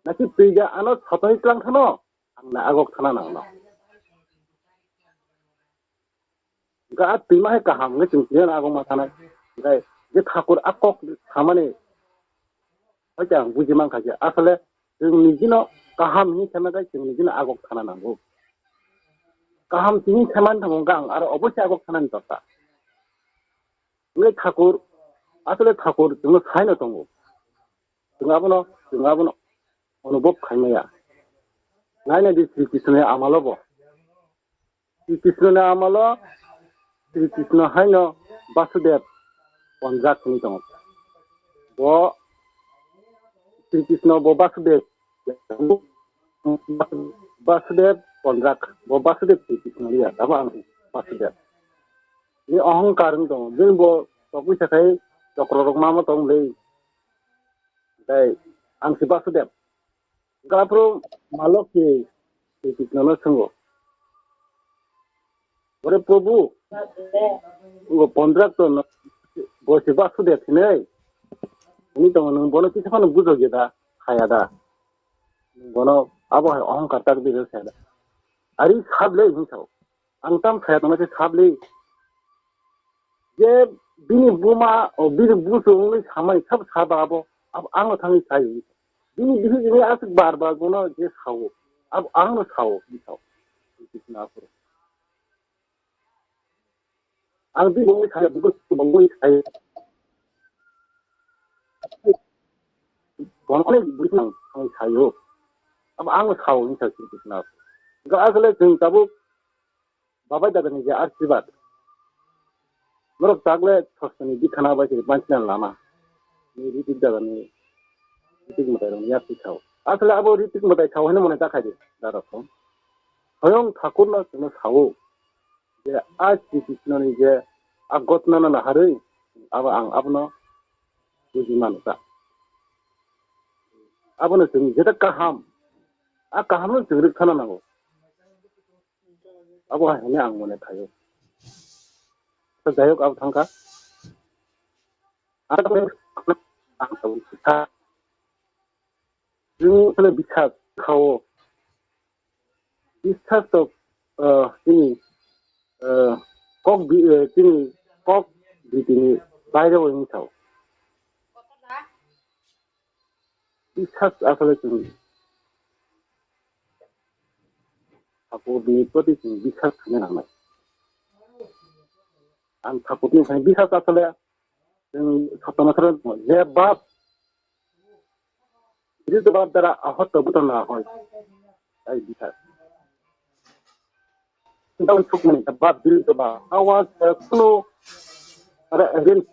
Naki twi da ano sotoi tlang thano, ang na agok thana nang no. Hwnkhe a twima hai kaham hwnkhe chwng tini ano agok ma thanai. Hwnkhe je thakur a kok samani, hoite ang buji mankha je asole chwng nijino kaham hinwi sama khe chwng nijino agok thana nango. Kaham tini samani thango hwnkhe ang aro obosi agok thanani dorkar. Hwnkhe thakur, asole thakur chwngno saino tongo. Chwng abono, chwng abono onubhob khaimaya. Naina di Sri Krishna ni amalo bo. Sri Krishna ni amalo, Sri Krishna haino Basudev ponjak hwnwi tongo. Bo Sri Krishna bo Basudev, Basudev ponjak, bo Basudev Sri Krishna liya, tamo ang Basudev. Ni ohongkar wng tongo, bini bo tokwi sakhai chokro rok mama tong le. Tei ang si Basudev. Gaphuru malok si Sri Krishna no swngo. Ore Prabhu, ngo contractor no bo si Basudev hinai. Ini tongo nwng bono kisa phano bujokya da, khaya da. Nwng bono abo hai ohongkar tak biro saya da. Ari sable hinsao. Ang tam saya tongma se sabli. Je bini buma, o bini busu wngwi samani sab saba abo, abo ano thangwi sayo. Bini bihik wngwi aswk bar bar bono je sao. Abo ano sao, bini sao. Ang bini wngwi sayo, bini wngwi sayo. Bono khe bini ang thangwi sayo. Abo ano sao, bini sao, bini sao. Ga asle jeng tabuk Babai dadani je asirwad. Norok takle sostoni bikhana bai se banchina lama. Ni Ritik dadani, Ritik mwtai rokni yak thai sao. Asle abo Ritik mwtai sao hwnwi mwnai ta khaidi, dadok. Hoyong Thakurno chwngno sao. Je a Sri Krishnoni je a gotnano naharwi abo ang abono buji mano ta. Abono chwng jeta kaham, a kahamno chwng rwkthana nango. Abo hai hwnwi ang mone khaio. To jai hok, abo thangkha. Ang tabuk ang tabuk kha. Chwng phano bwsa khao. Bwsa to, ah, chini, ah, kok bi, ah, chini kok bitini baire o wng thao. Biswas asole chwng Thakurni proti chwng biswas khaina nangnai. Ang Thakurni biswas asole chwng Satya Matra je bab, je bab dara ahot buto na hoi. Ai biswas. Down sukmani bab bil to ba. Awas kuno ara rin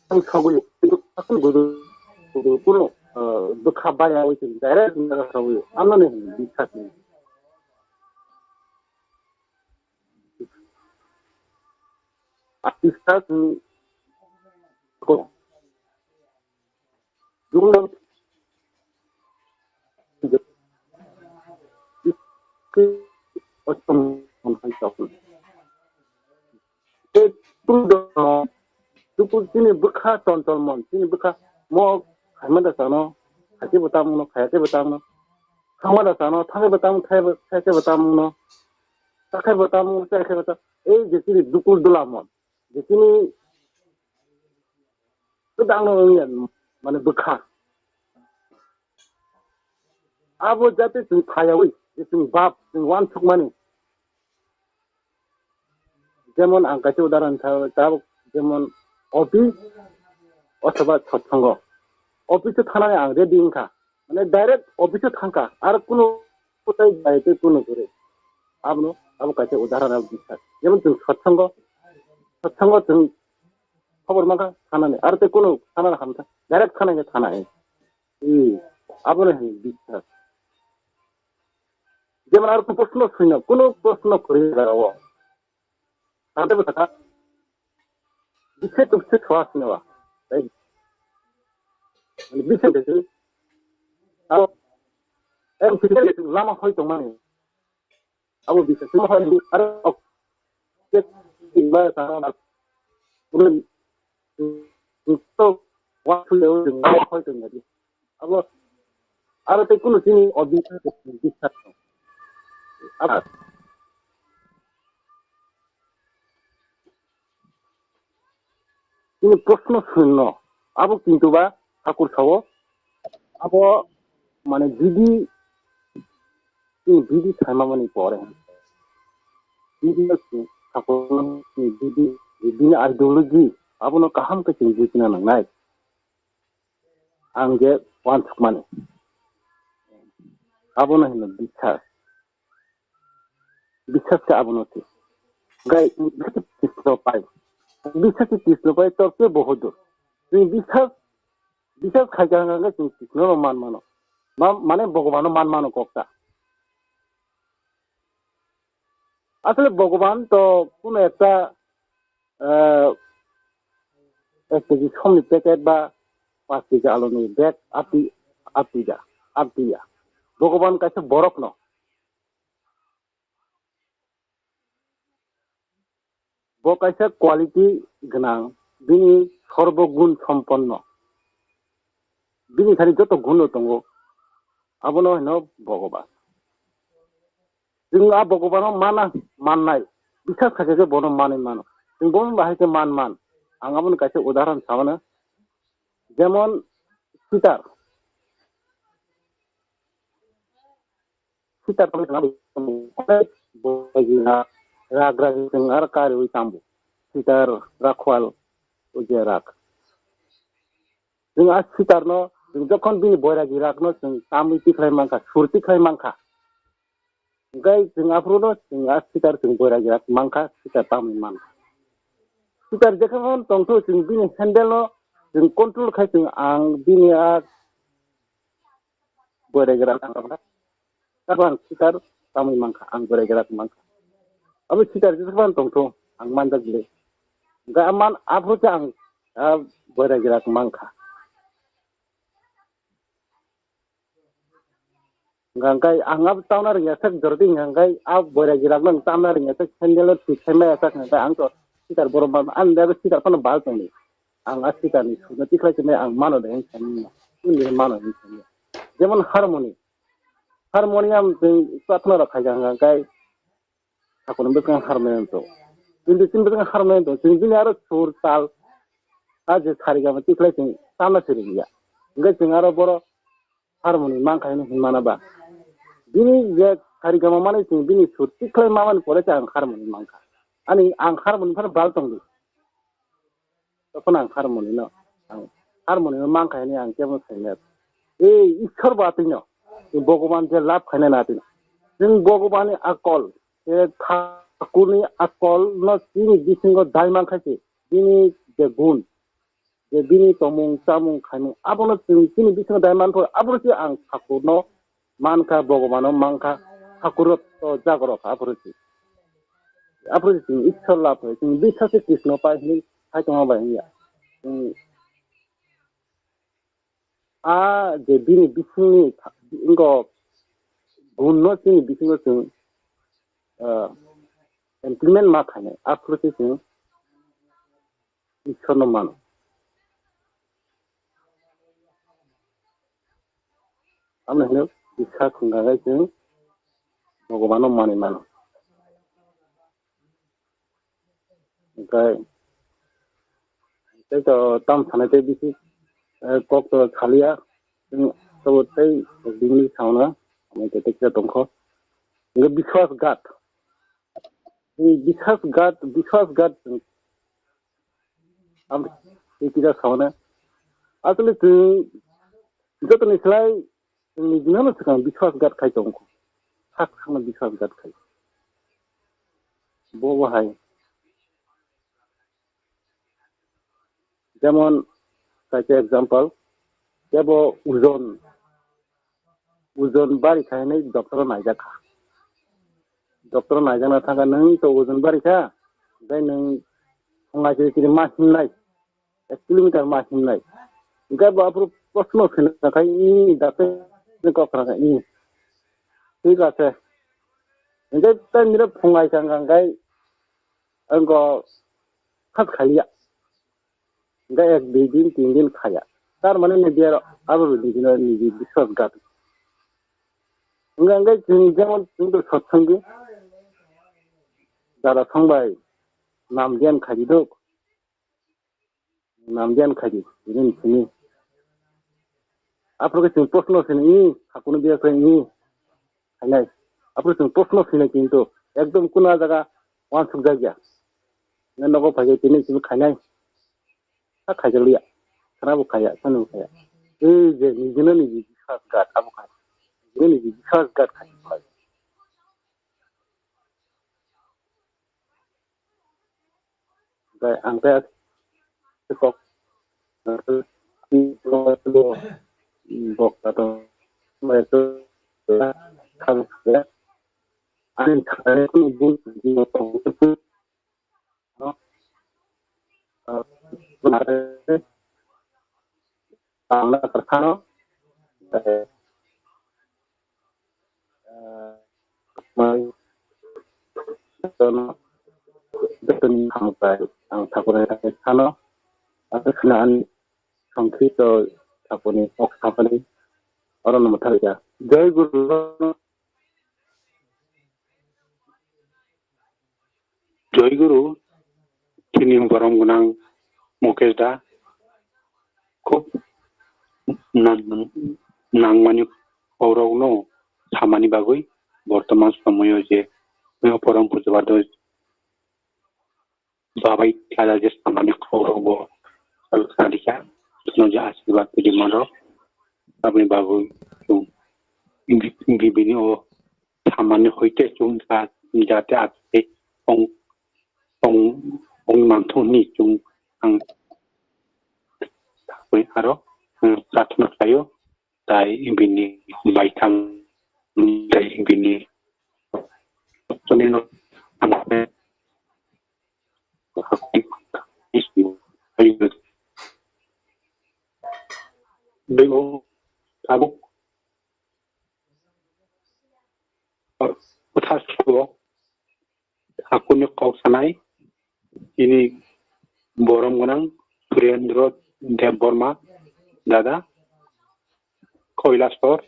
Ang sagwi, kintu asal gudu, gudu kuno, eh, bwkha baya wi chwng direct na sagwi, ano ni hwn bwkha ni. Artist ta chwng ko. Jumno. Ke otom hai chok. Tei tungdo, tungdo chini bwkha chonchol mon, chini bwkha mo khaima da chano, khaike bo tamo no, khayake bo tamo no, thangma da chano, thangke bo tamo, khayake bo tamo no, chakhai bo tamo, chakhai bo tamo, ei je chini dukul dula mon, je chini kwdang no wngya, mane bwkha. Abo jate chwng khayawi, je chwng bab, chwng uansukmani. Jemon ang kaisa udahoron sa-, tabuk jemon office othoba satsongo. Office o thanani ang ready wngkha. Mane direct office o thangkha. Ar kunu kotai bai tei kunu guri. Abono, abo kaisa udahoron abo bisa. Jemon chwng satsongo, satsongo chwng khobor mankha thanani. Ar tei kunu thanani hamkha. Direct thanani thanai. Hmm. Abono hino biswas. Jemon aro kunu proshno swino, kunu proshno kwrwi jagao. Tante bwsaka, bise tubse thwa sino ba. Tei, mane bise tubse, aro, em, bise tubse lama hoi tongmani. Abo bise tubse hoi, aro, ok. Tek, tek, ba, sa, ba. Kunu, to, wa, thule, lama hoi tongmani. Abo, aro tei kunu chini o biswas, biswas. Abo. Chini proshno swino, abo kintu ba thakur sao, abo mane bidi, chini bidi saimamani pore. Bidi no chini thakur ni bidi, bidi ni ideology, abono kaham khe chini bujina nangnai. Ang je uansukmani. Abono hino biswas. Biswas khe abono se. Gai, biswas khe tisno pai. Biswas khe tisno pai, torke bohodur. Chwng biswas, biswas khaikha hwnkha khe chwng tisno no man mano. Ma-, mane Bhagwan no man mano kokta. Asole Bhagwan to kuno ekta, ah, ek keji somni packet ba paanch keji aluni bag atwi, atwi da, atwi ya. Bhagwan kaisa borok no. Bo kaisa quality gwnang, bini sorbo gun somponno. Bini thani joto gun no tongo, abono hino Bhagwan. Chwng a Bhagwano mana, mannai, biswas khaikhe bono manwi mano. Chwng bono bahai khe man man. Ang aboni kaisa udahoron samano. Jemon sitar. Sitar, rak rak chwng aro kariwi tambo. Sitar, rakhwal, uje rak. Chwng a sitarno, chwng jokhon bini boiragi rakno chwng tamwi tikhlai mankha, sur tikhlai mankha. Hwnkhe chwng aphuru no chwng a sitar chwng boiragi rak mankha, sitar tamwi mankha. Sitar jekhon tongthu chwng bini handle no chwng control khai chwng ang bini a boiragi rak mankha. Tabang sitar tamwi mankha, ang boiragi rak mankha. Abo sitar jekhon tongthu ang manjak le. Hwnkhe aman aphuru khe ang a boiragi rak mankha. Hwnkhe ang abo tamna rwngya sak jordi hwnkhe a boiragi rakno ang tamna rwngya sak sandal o thwi khai maya sak hwnkhe ang to sitar borok ma ang da sitar phano bal tongdi. Ang a sitar ni suna tikhlai tongmai ang mano de hwnkhe ang mano hwnkhe. Jemon harmony, harmonium chwng prathana rok khaikha hwnkhe Thakurni bwskang harmonium tong. Kintu chini bwskang harmonium tong. Chwng bini aro sur tal, a je sarigama tikhlai chwng tamna siri ya. Hwnkhe chwng aro boro harmonium mankha hinwi hinmana ba. Bini je sarigama mani chwng bini sur tikhlai mamani pore se ang harmonium mankha. Ani ang harmonium phano bal tongdi. Tokon ang harmoni no, ang harmoni no mankha hinwi ang kebo saimaya. Ei Ishwar bo atwino, Bhagwan je love khainai na atwino. Chwng Bhagwan ni akol, e Thakurni akol no chini bisingo dai mankha se, bini je gun, je bini tongmung chamung khaimung, abono chwng chini bisingo dai mankha, abono se ang Thakurno mankha, Bhagwano mankha, Thakurrok to jagoro kha, aphuru se. Aphuru se chwng Ishwar lab hai, chwng biswase Krishna pai hinwi hai tongma bai hinya. Chwng a je bini bisingni tha-, wngkok gunno chini bisingo chwng, ah, implement ma khainai, aphuru se chwng Ishwarno mano. Amo hino biswak hwnkha khe chwng Bhagwano manwi mano. Hwnkhe tei to tam sanai tei bisi, eh, kok to saliya. Chwng tabuk tei bini sauna amo tei tei kisa tongkho. Hwnkhe biswasghat. Chwng biswasghat, biswasghat chwng Am tei kisa sao na. Asole chwng jotoni slai chwng nijino no swkang biswasghat khai tongkho. Sak sakno biswasghat khai. Bo bo hai. Jemon kaisa example, Kebo ojon, ojon bari kha hinwi doctor o naijak kha. Doctor o naijakna thangkha, "Nwng to ojon bari kha, tei nwng phungai se chini ma himnai, ek kilometer ma himnai." Hingke bo aphuru proshno khaina khai, "Ih, doctor ni kok khna kha, ih." Thik ase. Hingke tei nini phungai kha hingke, hingke khat khaiya. Hingke ek dui din, tin din khaiya. Tar mane media rok abo rok ni bini niji biswas gat. Hingke, hingke chwng jemon chwng to sotsangi. Dada songbai nam diyan khaidi dok. Nam diyan khaidi, bini simi. Aphuru khe chwng proshno sini, i, hakunu biya khe, i, khainai. Aphuru chwng proshno sini kintu ekdom kuna jaga wansuk jakya. Nang nogo phai khe tini simi khainai. Ha khaijak liya. Khana bo khaya, sani bo khaya. Ei je nijino niji biswas gat abo khai. Nijino niji biswas gat khai. Bai ang khe kok bokta to mai to kham ani thani kunu bun ang na kar khano mai to no to ni kham kai ang thakore thakore khano ang khna ani songkhi to thakoni ok thakoni oro no motha ya. Jai Guru. Jai Guru, chini borom gwnang Mukesh da, khub nang-, nangmani borokno samani bagwi bortoman somoyo je porom puja bado babai khlajak je samani khorok bo salsa rikha, chwngno je asirwad rwdi mano. Aboni bagwi chwng gi-, gibini o samani hoite chwng ja-, jate aswk ong, ong, ong manthogo hwnwi chwng ang aro, um, prarthana khlaio. Tai bini baithang, tai bini tabuk kwthar sugo. Hakuni kok sanai chini borom gwnang Surendra Debbarma dada, Kailasor,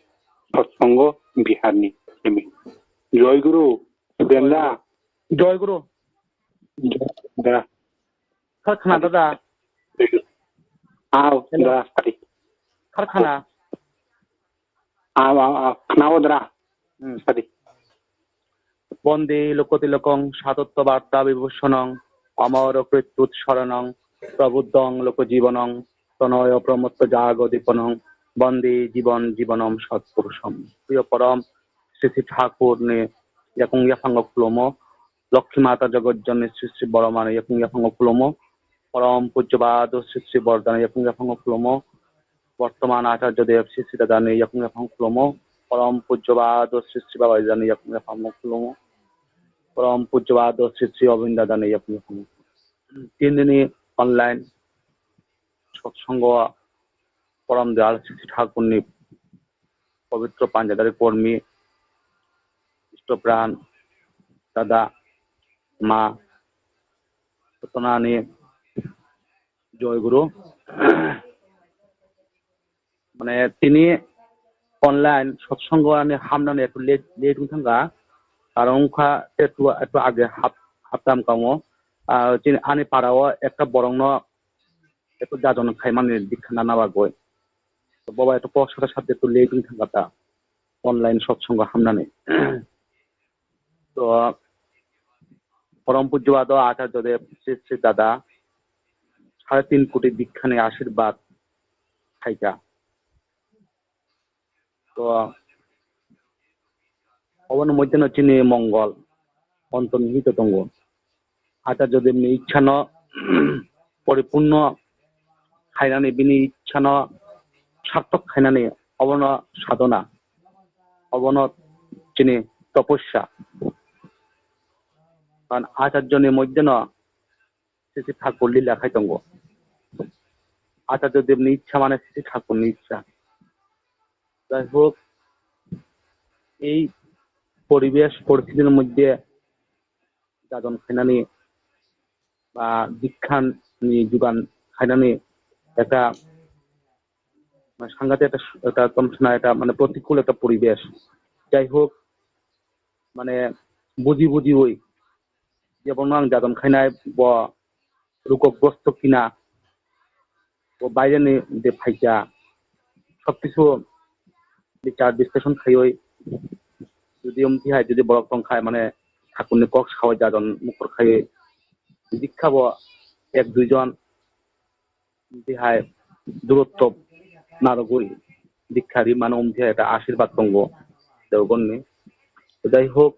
Satsongo, Biharni. Joi Guru, Surendra. Joi Guru. Da. Sir, khna da da. Aw, hello. Da, sadi. Sir, khna. Aw, aw, aw, khna o dra. Hmm. Sadi. Bonde lokotilokong satattvabartabibhushanong, amar kritut saranang, prabuddhang lokajibanaṃ, tanaya pramutto jago dipanang, bonde jiban jibanam satpurusham. Priyo porom, Sri Sri Thakur ni yakung yaphango khulumo, Lokhi Mata Jagat Janani Sri Sri Bormani yakung yaphango khulumo, Porom Pujyabado Sri Sri Bordani yakung yaphango khulumo, Bortoman Acharya Dev Sri Sri Dadani yakung yaphango khulumo, Porom Pujyabado Sri Sri Babaji Dani yakung yaphango khulumo, Porom Pujyabado Sri Sri Obin Dadani yakung yaphango. Tini ni online satsongo Porom Dayal Sri Sri Thakur ni pobitro panjadari kormi, istopran, dada, ma, jotonani Joi Guru. Mane tini online satsongo ani hamnani ekটু late, late wng thangkha. Karon wngkha ekটু, ekটু age hap-, haptam kamo. Ah, chini ani para o ekta borokno ekটু jajon khaimani dikha nana bagwi. To boba ekটু kok sata sata ekটু late wng thangkha ta online satsongo hamnani. To Porom Pujyabado Acharya Dev Sri Sri Dada sare tin koti dikhani ashirbad khaikha. To oboni moddhe no chini mongol ontoni hito tongo. Acharya Devni ichhano poripurno khainani bini ichhano sartok khainani obono sadhona, obono chini toposya. Karon acharyo ni moddhe no Sri Sri Thakur lila khai tongo. Acharya Dev ni ichha mane Sri Sri Thakur ni ichha. Jai hok, ei poribesh poristhiti ni moddhe jadon khainani ba dikha ni jugan khainani ekta mane sangatik ekta, ekta tomsona ekta mane protikul ekta poribesh. Jai hok, mane buji buji oi jebono ang jadon khainai bo rukok bosto kina, bo baireni de phaikha, sob kisu bichar discussion khaioi, jodi omtwi hai jodi borok tongkhai mane thakurni kok sawi jadon mukhur khaioi, dikha bo ek dui jon omtwi hai durotto narogwi dikha ri mano, omtwi hai ekta ashirbad tongo Deoganni. Jai hok,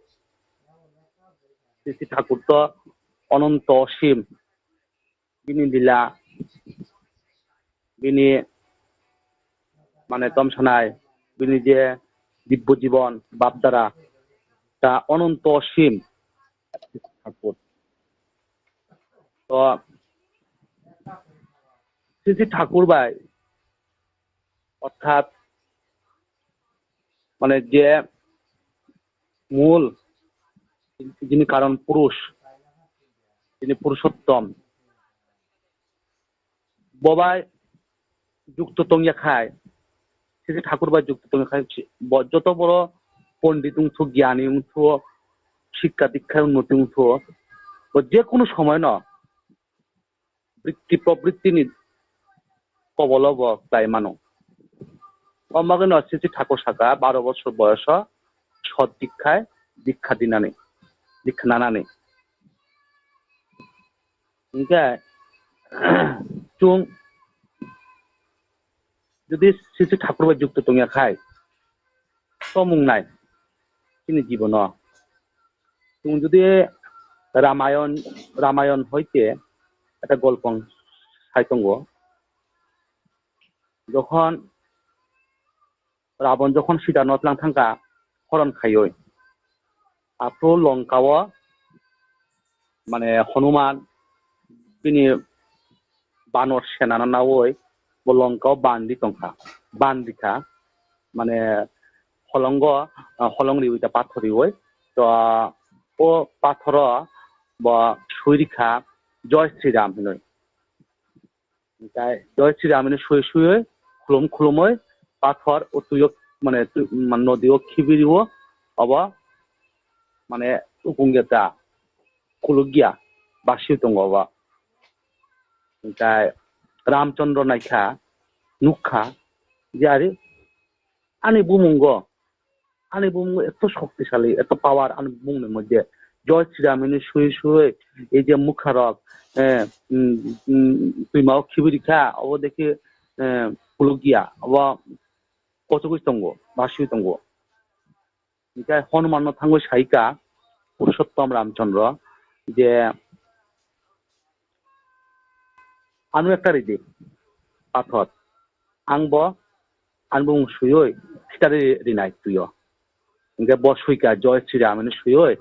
Sri Sri Thakur to ononto osim, bini lila, bini mane tomsanai, bini je dibbo jibon, bapdara, ta ononto osim Thakur. To Sri Sri Thakur bai, orthat mane je mul, jini karon purush, jini purushottom, bo bai jukto tongya khai, Sri Sri Thakur bai jukto tongya khai, bo joto boro pondit wngthu, gyani wngthu, sikka dikha unnoti wngthu, bo je kunu somoy no britti probritti ni kobolo bo klai mano. O bagwi no Sri Sri Thakur saka baro bosor boyoso sot dikkhai dikha dinani, dikha nanani. Hinkhe chwng jodi Sri Sri Thakur bai jukto tongya khai, tomung nai chini jibono. Chwng jodi Ramayon, Ramayon hoite ekta golpong sai tongo, jokhon Rabon jokhon Sita no tlang thangkha horon khaioi, aphuru Longka o mane Hanuman bini banor sena no naui bo Longka o bandi tongkha, bandi kha, mane holongo, ah, holong riui ta pathor riui, to, ah, o pathoro bo sui rikha Joy Sri Ram hinui. Hinkhe Joy Sri Ram hinui sui suiui khulum khulumui pathor o twi o mane twi, mane nodi o khibirio obo mane ukung ya ta kulukya basi tongo obo. Hinkhe Ramchandra naikha, nukha je ari ani bumungo, ani bumungo eto shoktisali, eto power ani bumungni moddhe. Joy Sri Ram hinui sui sui ei je mukharok, eh, mm, mm, twima o khibirikha, obo dekhe, eh, kulukya, obo kochogwi tongo, basiwi tongo. Hinkhe Hanuman no thangwi saikha Purushottom Ramchandra je, "Ano ekta ridi pathor, ang bo ani bumung suiwi khitari rinai twi o." Hinkhe bo suikha Joy Sri Ram hinui suiwi,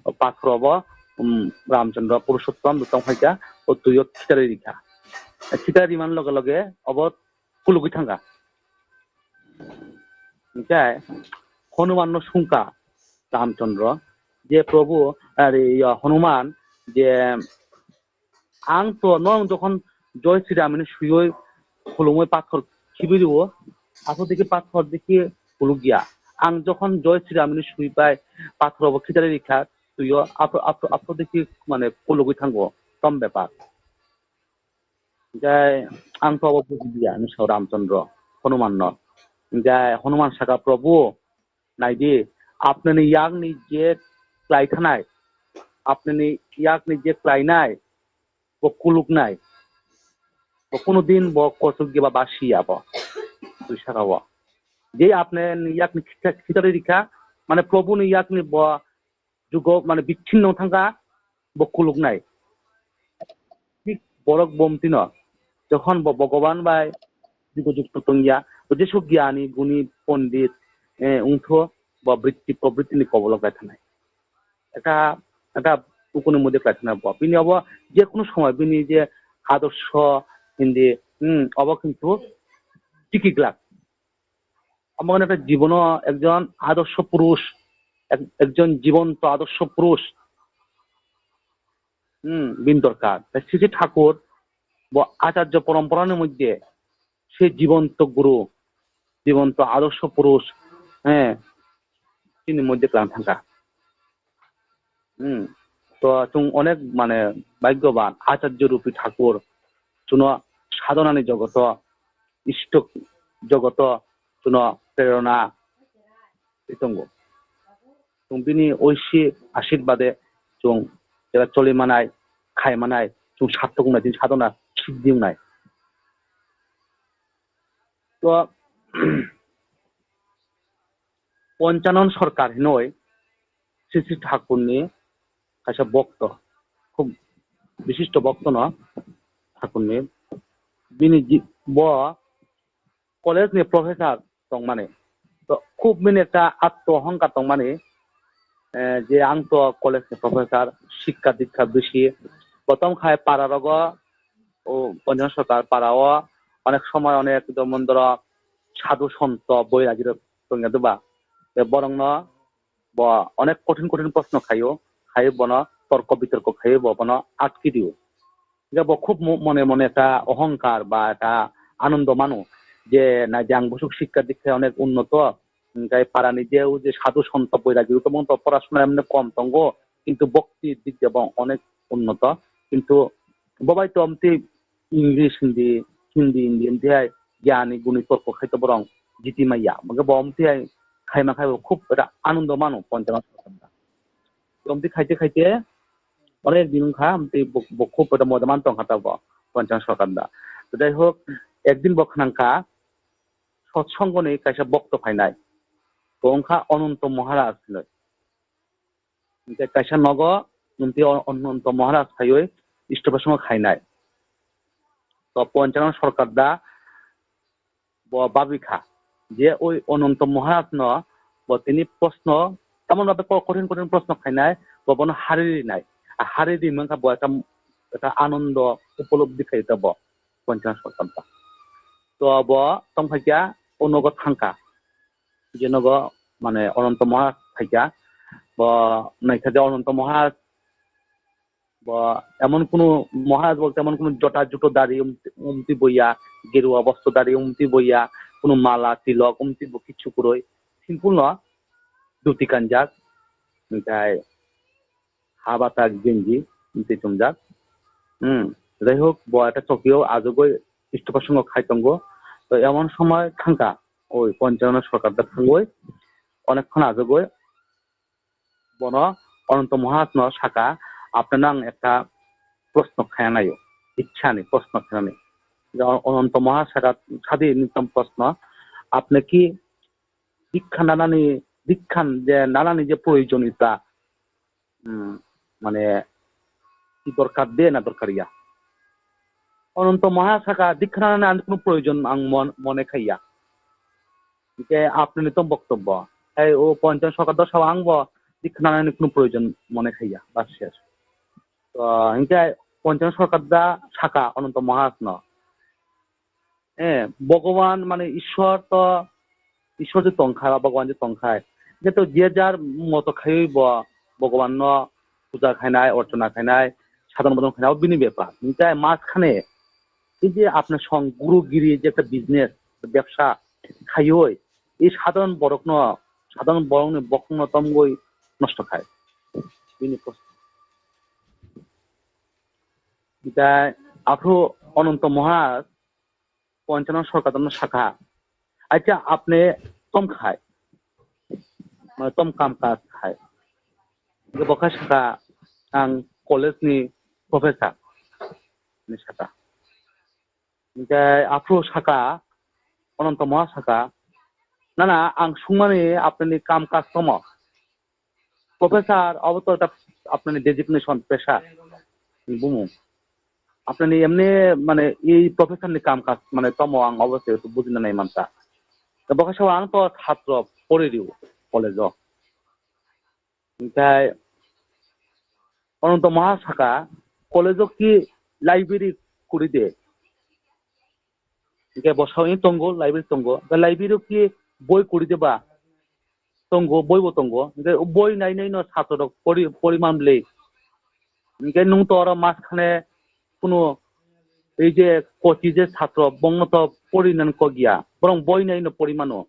o pathor o bo, um, Ramchandra Purushottom bo tongphaikha, o twi o khitari rikha. Khitari rimani loge loge obo kulugwi thangkha. Hinkhe Hanuman no sungkha Ramchandra je, "Prabhu, are, ya, Hanuman, je ang to nong jokhon Joy Sri Ram hinui suiwi khulumui pathor khibirio, aphuru dekhe pathor dekhe kulukya. Ang jokhon Joy Sri Ram hinui suibai pathor obo khitari rikha twi o, aphuru, aphuru, aphuru dekhe mane kulugwi thango, tom bepar?" Hinkhe ang to obo bujilia hinui sao Ramchandra Hanuman no. Hinkhe Hanuman saka, "Prabhu, naidi, apnini yakni je klai thanai, apnini yakni je klainai, bo kuluknai, bo kunu din bo kochuk diba basiya bo." Twi saka o. Je apnini yakni khita-, khitari rikha, mane Prabhu ni yakni bo jugo mane bichinno thangkha, bo kuluknai. Thik borok bomtino, jokhon bo Bhogoban bai jugo jukto tongya, Jesuk gyani, guni, pondit, eh, wngtho, bo britti, probrittini kobolok lai thanai. Eta, eta ukuni mode klai thana bo. Bini abo je kono somoy bini je adorsho hindi, hmm, abo kintu tiki glak. Amo wngkha jibono ekjon adorsho purush, ek-, ekjon jibonto adorsho purush, hmm, bini dorkar. Tai Sri Sri Thakur bo acharya poromporani moddhe se jibonto guru, jibonto adorsho purush, eh, chini moddhe klang thangkha. Hmm. To chwng onek mane bhagyoban acharya rupi Thakur chwngno sadhonani jogoto, istok jogoto chwngno prerona tongo. Chwng bini oisi ashirbade chwng jera choli manai, khai manai, chwng sarthok wngnai, chini sadhona siddhi wngnai. To Ponchanon Sarkar hinoi Sri Sri Thakurni kaisa bokto, khub bishisto bokto no Thakurni. Bini ji-, bo college ni professor tongmani. To khub bini ekta atto ohongkar tongmani, eh, je ang to college ni professor, shikka dikka bisi. Bo tongkhai para rogo, o Ponchanon Sarkar para o onek somoy onek jemon dhoro sadhu sonto boiragi rok tongya doba. Te borok no bo onek kothin kothin proshno khaio, khaio bono torko bitorko khaio bo bono atki dio. Hingke bo khub mo-, mone mone ekta ohongkar ba ekta anondo mano je naidi ang bwswk shikka dikka onek unnoto, hingke parani je o je sadhu sonto boiragi rok tongmung to porasona emne kom tongo, kintu bhakti dik de bo onek unnoto, kintu bo bai to amtwi English, Hindi, Hindi, Hindi, Hindi hai gyani guni torko khai to borok jiti maya. Hingke bo amtwi hai khaima khai bo khub eta anondo mano Ponchanon Sarkar da. Amtwi khaite khaite onek din wngkha, amtwi bo, bo khub eta moja man tongkha ta bo Ponchanon Sarkar da. Jai hok, ekdin bo khnangkha sotsongoni kaisa bokto phainai. Bo wngkha Ananto Maharaj hinoi. Hingke kaisa nogo, amtwi o Ananto Maharaj phaiwi istopasongo khainai. To Ponchanon Sarkar da bo babikha je oi Ananto Maharaj no bo tini proshno, emon babe ko-, kothin kothin proshno khainai, bo bono hari rinai. A hari ri mankha bo ekta, ekta anondo upolobdi khai ta bo Ponchanon Sarkar da. To bo tongphaikha o nogo thangkha. Je nogo mane Ananto Maharaj phaikha, bo naikha je Ananto Maharaj bo emon kunu Maharaj bo emon kunu jota juto dari um-, umti boya, geruwa bostro dari umti boya, kunu mala tilok umti bo kichu kwrwi, simple no, dhuti kanjak, hingkai ha bata genji umti chumjak. Hmm. Jai hok, bo eta chokio ajugoi istopasongo khai tongo. To emon somoy thangkha, oi Ponchanon Sarkar da thangoi, onek khon ajugoi, bono Ananto Maharaj no saka, "Apnano ang ekta proshno khaina naio, ichha ni proshno khaina ni." Je Ananto Maharaj saka, "Sadi nitom proshno, apne ki dikha nanani, dikhan je nanani je proyojonita, hmm, mane ki dorkar de na dorkar ya?" Ananto Maharaj saka, "Dikha nanani ani kunu proyojon ang mon-, mone khaiya." Hingke apnini tong boktobbo. Tei o Ponchanon Sarkar da sao ang bo dikha nanani kunu proyojon mone khaiya, bas ses. To hingke Ponchanon Sarkar da saka Ananto Maharaj no, eh, Bhogoban mane Ishwar to, Ishwar je tongkha, Bhogoban je tongkha. Hingke to je jar moto khaiwi bo Bhogoban no puja khainai, orchona khainai, sadhana bhajan khainai, o bini bepar. Hingke majkhane ei je apne song guru giri je ekta business, bebsa khaiwi, ei sadharon borokno, sadharon borokni bokhokno tomgwi nosto khai. Bini kos-, hingke aphuru Ananto Maharaj Ponchanon Sarkar no saka, "Acha, apne tom khai, mane tom kam kaj khai." Hingke bo khe saka, "Ang college ni professor," hinui saka. Hingke aphuru saka, Ananto Maharaj saka, "Na, na, ang sungmani apnini kam kaj tomo? Professor, obo to ekta apnini designation, pesha ni bumung. Apnini emni mane ei professor ni kam kaj mane tomo ang obo se to bujina nai manta." Bo khe sao ang to satro pori rio college o. Hinkhe Ananto Maha saka, college o ki library kuri de. Hinkhe bo sao tongo, library tongo. Hinkhe library o ki boi kuri de ba? Tongo, boi bo tongo. Hinkhe boi nai nai no satro rok pori, pori man bwle. Hinkhe nwng to oro mas khane kunu ei je kochi je satro bongno to pori nan kok ya. Borong boi nai no pori mano.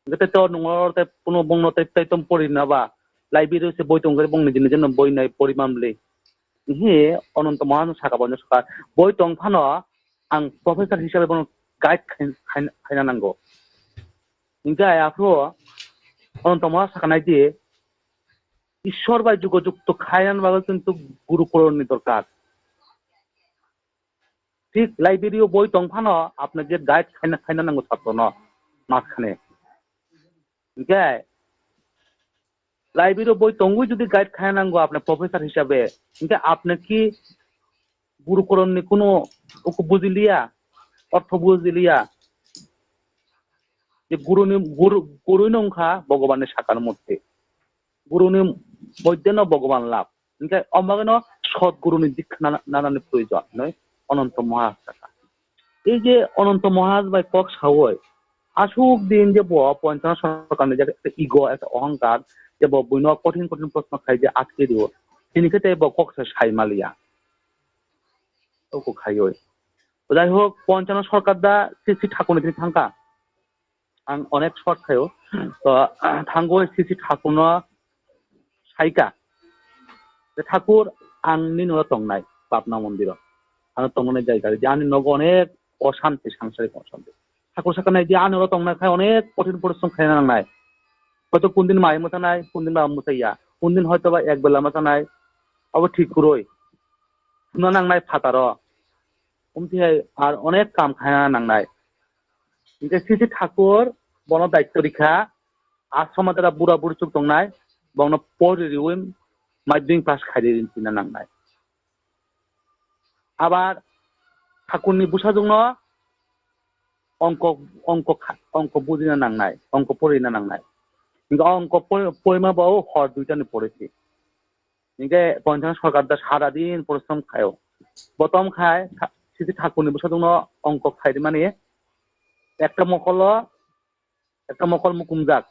Hinkhe tei to nwng oro tei kunu bongno tei, tei tom pori na ba? Library se boi tong khe bongni jini jeno boi nai pori man bwle. Hihi Ananto Maha saka bo saka boi tong phano ang professor hisabe bono guide khai-, khai-, khaina nango. Hinkhe aphuru Ananto Maha saka nai di, Ishwar bai jugajukto khaina bagwi kintu guru koronni dorkar. Thik library o boi tong phano apni je guide khaina, khaina nango satro no mas khane. Hinkhe library o boi tongwi jodi guide khaina nango apni professor hisabe, hinkhe apni ki guru koronni kunu uku bujiliya, ortho bujiliya. Je guruni, guru, gurui no wngkha Bhagwan ni sakar murti. Guruni moddhe no Bhagwan lab. Hinkhe omo bagwi no sot guruni dikha nana, nanani proyojon hinwi Ananto Maharaj sakha. Ei je Ananto Maharaj bai kok sawi, aswk din je bo Ponchana Sarkarni je ekta ego, ekta ohongkar, je bo buino kothin kothin proshno khai je atke rio, tini khe tei bo kok sa sai maliya. Oko khaiwi. Jai hok, Ponchana Sarkar da C C Thakurni thani thangkha. Ang onek short khaio. To, thango C C Thakurno saika, "Je Thakur, ang nini oro tongnai, Patna mondiro. Ano tongnai jai gari, je ani nogo onek oshanti, sangsari oshanti." Thakur sakha nai, "Je ani oro tongnai khai onek kothin porishrom khaina nangnai. Hoito kundin mai mwchanai, kundin ba mwchaya, kundin hoito ba ek bela mwchanai, abo thik kwrwi. Suna nangnai phataro. Umthai ar onek kam khaina nangnai." Hinkhe C C Thakur bono daitto rikha, asrama jara bura buri chuk tongnai, bongno pori riwi madhyamik pass khairi rintina nangnai. Abar Thakurni bwsajwkno ongko, ongko kha-, ongko bujina nangnai, ongko porina nangnai. Hinkhe ongko pori-, porima bo hor duitani porisi. Hinkhe Ponchana Sarkar da sara din porishrom khaio. Bo tom khai, tha-, C C Thakurni bwsajwkno ongko khairi mani ekta mokolo, ekta mokol mukumjak.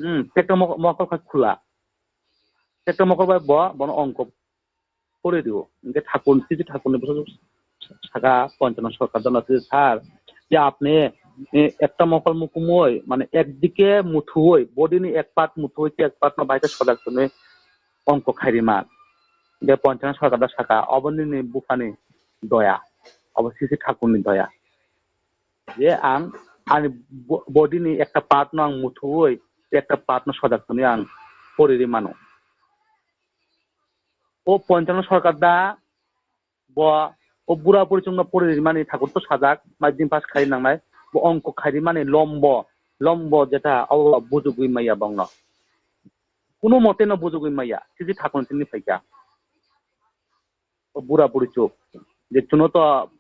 Hmm, ekta mok-, mokol khai khula. Ekta mokol bai bo, bono ongko pori rio. Hinkhe Thakur, C C Thakurni bwsajwk saka Ponchana Sarkar da, "Sir, je apni, e, ekta mokol mukumwi, mane ekdike muthuwi, body ni ek part muthuwi, ek part no bai khe sojak tonwi ongko khairima." Hinkhe Ponchana Sarkar da saka, "Obo nini buphani doya, obo C C Thakurni doya. Je ang ani bo-, body ni ekta part no ang muthuwi, ekta part no sojak tonwi ang pori ri mano." O Ponchana Sarkar da bo o bura buri chwngno pori rimani Thakur to sajak, madhyamik pass khai nangnai, bo ongko khai rimani lombo, lombo jeta abo bujugwi maya bongno. Kuno mote no bujugwi maya, C C Thakurni thani phaikha. O bura buri chuk, je chuno to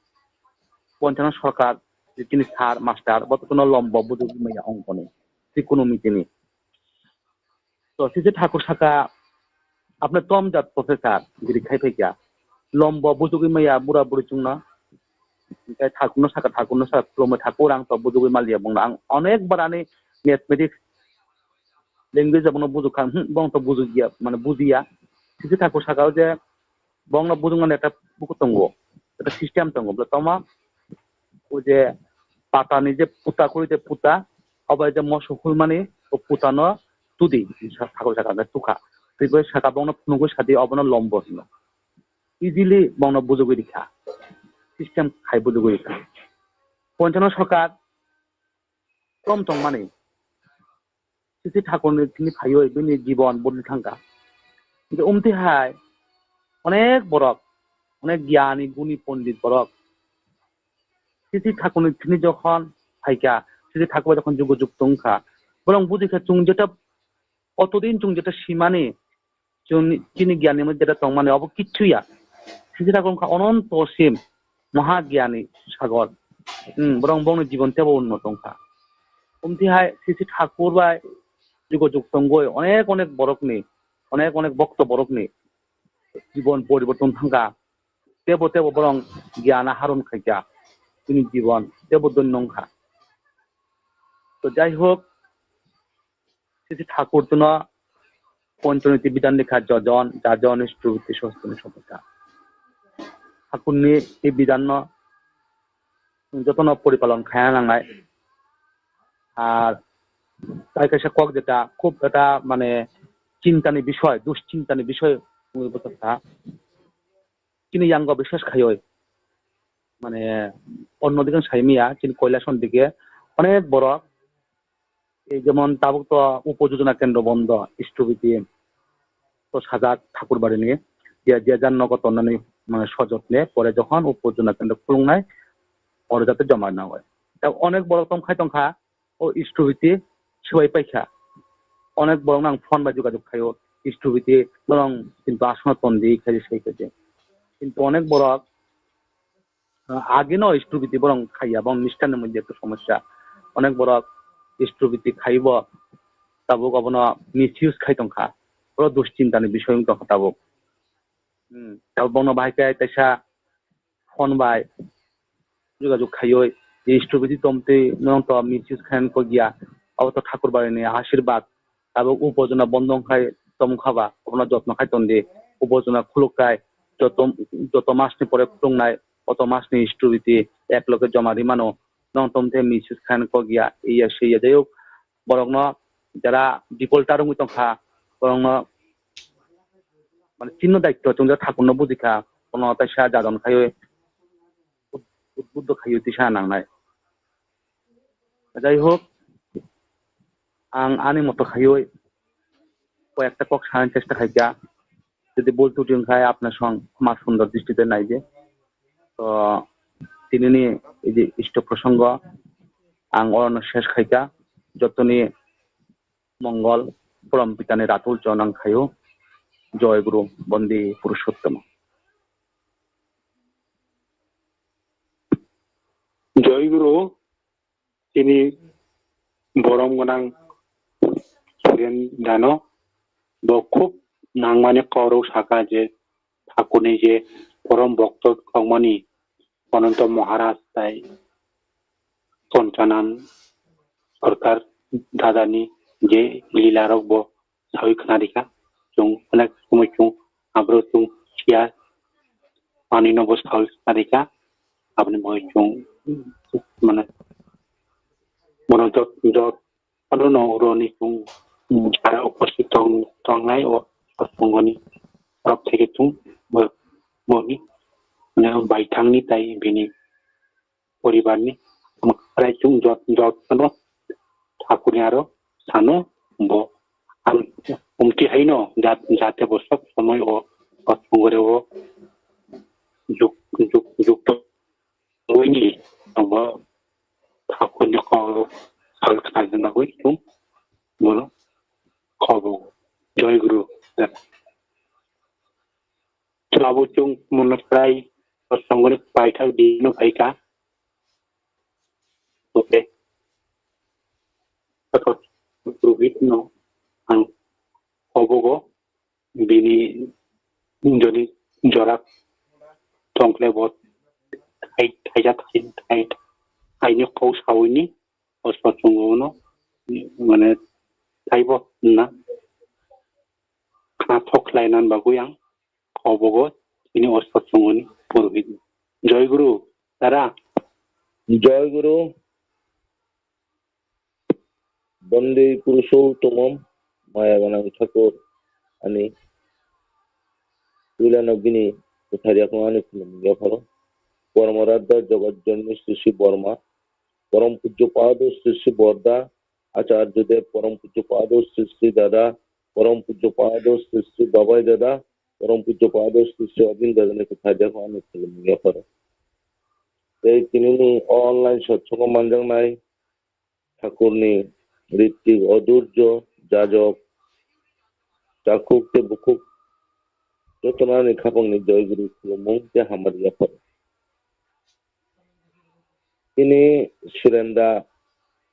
Ponchana Sarkar, je chini sir, master, bo to chuno lombo bujugwi maya ongkoni, trigonometry ni. To C C Thakur saka, "Apni tom jat professor, giri khai phaikha. Lombo bujugwi maya bura buri chwngno." Hinkhe Thakurno saka, Thakurno saka, "Khulumwi Thakur, ang to bujugwi maliya bongno. Ang onek bar ani mathematics language abono bujukha, hmm, bong to bujugya, mane bujiya." C C Thakur saka o je, bongno bujukmani ekta buku tongo, ekta system tongo, bole tongma o je patani je puta kuri je puta, obo je moso hulmani o putano tudi, sa-, sakol saka tukha. Twibo saka bongno phunugwi sadi obono lombo hino. Easily bongno bujugwi rikha. System khai bujugwi rikha. Ponchana Sarkar tom tongmani. C C Thakurni thini phaiwi bini jibon bodli thangkha. Hinkhe umtwi hai onek borok, onek gyani, guni, pondit borok C C Thakurni thini jokhon phaikha, C C Thakur bai jokhon jugajug tongkha, borok bujikha chwng jeta, otodin chwng jeta simani, chwng chini gyani mani jeta tongmani obo kichu ya. C C Thakur wngkha ononto sim, maha gyani sagor. Hmm, borong bongni jibon tebo unnoto wngkha. Omtwi hai sisi thakur bai jugajug tongwi onek onek borokni, onek onek bokto borokni jibon poriborton thangkha. Tebo tebo borong giyan aharon khaikha, chini jibon tebo dhonyo wngkha. To jai hok, sisi thakur tuno Ponchaniti bidan likha, jojon, jajon, istrubiti, sostoni, sopota. Thakurni ei bidanno jotono poripalon khaina nangnai. Ar tai kaisa kok jeta khub eta mane chintani bisoy, duschintani bisoy wngwi bwsakha. Chini yango biswas khaiwi mane onno dike sai maya, chini Kailason dike onek borok, ei jemon tabuk to Upojojona Kendro bondo, Istrubiti to sajak Thakurbarini, je, je jar nogo tonnani mane sojotne pore jokhon Upojojona Kendro khulungnai, oro jate joma nangoi. Ta onek borok tong khai tongkha, o Istrubiti swbai paikha. Onek borok nang phone bai jogajog khaio, Istrubiti norong kintu aswkno tondi khai sai khaidi. Kintu onek borok, ah, agino Istrubiti borok khaiya, bong nistani moddhe ekta somosya. Onek borok Istrubiti khaibo, tabuk obono misuse khai tongkha. Oro duschintani bisoy wng tongkha tabuk. Hmm, tabuk bono bahai khe kaisa phone bai jogajog khaiwi, je Istrubiti tomtwi norong to misuse khainani kok ya, abo to Thakurbarini ashirbad. Tabuk Upojojona bondo wngkhai tongkha ba, obono jotno khai tondi. Upojojona khuluk khai, joto, joto masni pore khuluknai, oto masni Istrubiti ek loge joma ri mano, norong tomtwi misuse khainani kok ya, iya se ya. Jai hok, borokno jara bipol ta rwngwi tongkha, borokno mane chini daitto chwngjak thakurno bujikha, bono teisa jajon khaiwi, ud-, udbuddo khaiwi tisa nangnai. Jai hok, ang ani moto khaiwi koyekta kok sanani chesta khaikha. Jodi bul tuti wngkha, apna song khoma sundor dristi de naidi. To, tinini ei je isto prosongo ang orono ses khaikha. Jotoni mongol, Porom Pitani ratul chonang khaio. Joy Guru, Bondi Purushottama. Joy Guru, chini borom gwnang Suren Dano, bo khub nangmani kok rok saka je Thakurni je porom bokto tongmani Ananto Maharaj tai Ponchanan Sarkar dadani je lila rok bo sawi khna rikha. Chwng onek somoi chwng abro chwng siya manwi no bo sawi khna rikha. Aboni bagwi chwng mane bono jot, jot, ano no roni chwng, mm, jara uposthit tong, tongnai o satsongoni rok theke chwng bo, boni, mane, baithangni tai bini poribarni mwkhrai chwng jot, jotno Thakurni aro sano bo ang umti haino jat-, jate bo sob somoi o, o songore o juk, juk, juk to wini tongo Thakurni kok sal khnajak nagwi chwng bono khobo Joy Guru. Chwlabo chwng mono prai o songore paithak di no phaikha. Oke. Ato Rohit no ang obogo bini jodi jora tongkle bo thai, thaija thai, thai, thaini kok sawini o sochungo no mane thaibo na khna thok khlai nan bagwi ang obogo chini o sochungoni purohit. Joy Guru, dara. Joy Guru, Bondei Purushottomam, maya gwnang Thakur, ani puilano bini kwthar yakung ani khulumung yapharo. Borma Radha Jagat Janni Sri Sri Borma, Param Pujya Pado Sri Sri Borda, Acharya Dev, Param Pujya Pado Sri Sri Dada, Param Pujya Pado Sri Sri Babai Dada, Param Pujya Pado Sri Sri Abin Dada ni kwthar yakung ani khulumung yapharo. Tei tinini o online satsongo manjaknai Thakurni ritik odurjo, jajok, takhuk tei bukhuk jotono ani khapangni Joy Guru khulumung tei hamari yapharo. Tini Surendra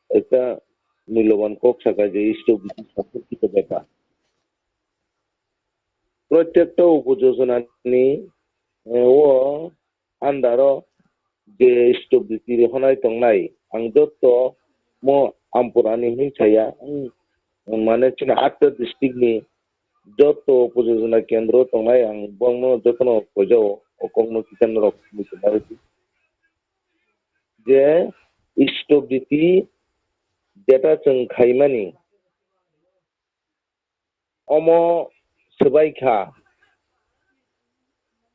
ekta mulyoban kok saka je isto biti sampurkito bepar. Protekta upojojona ni, eh, o andaro je isto biti honai tongnai, ang jotto mo ampurani hin saya, ang mane chini atta district ni jotto upojojona kendro tongnai, ang bongno jotono koijao, o kokno kisa norok muchunai je isto biti jeta chwng khaimani omo swbai kha,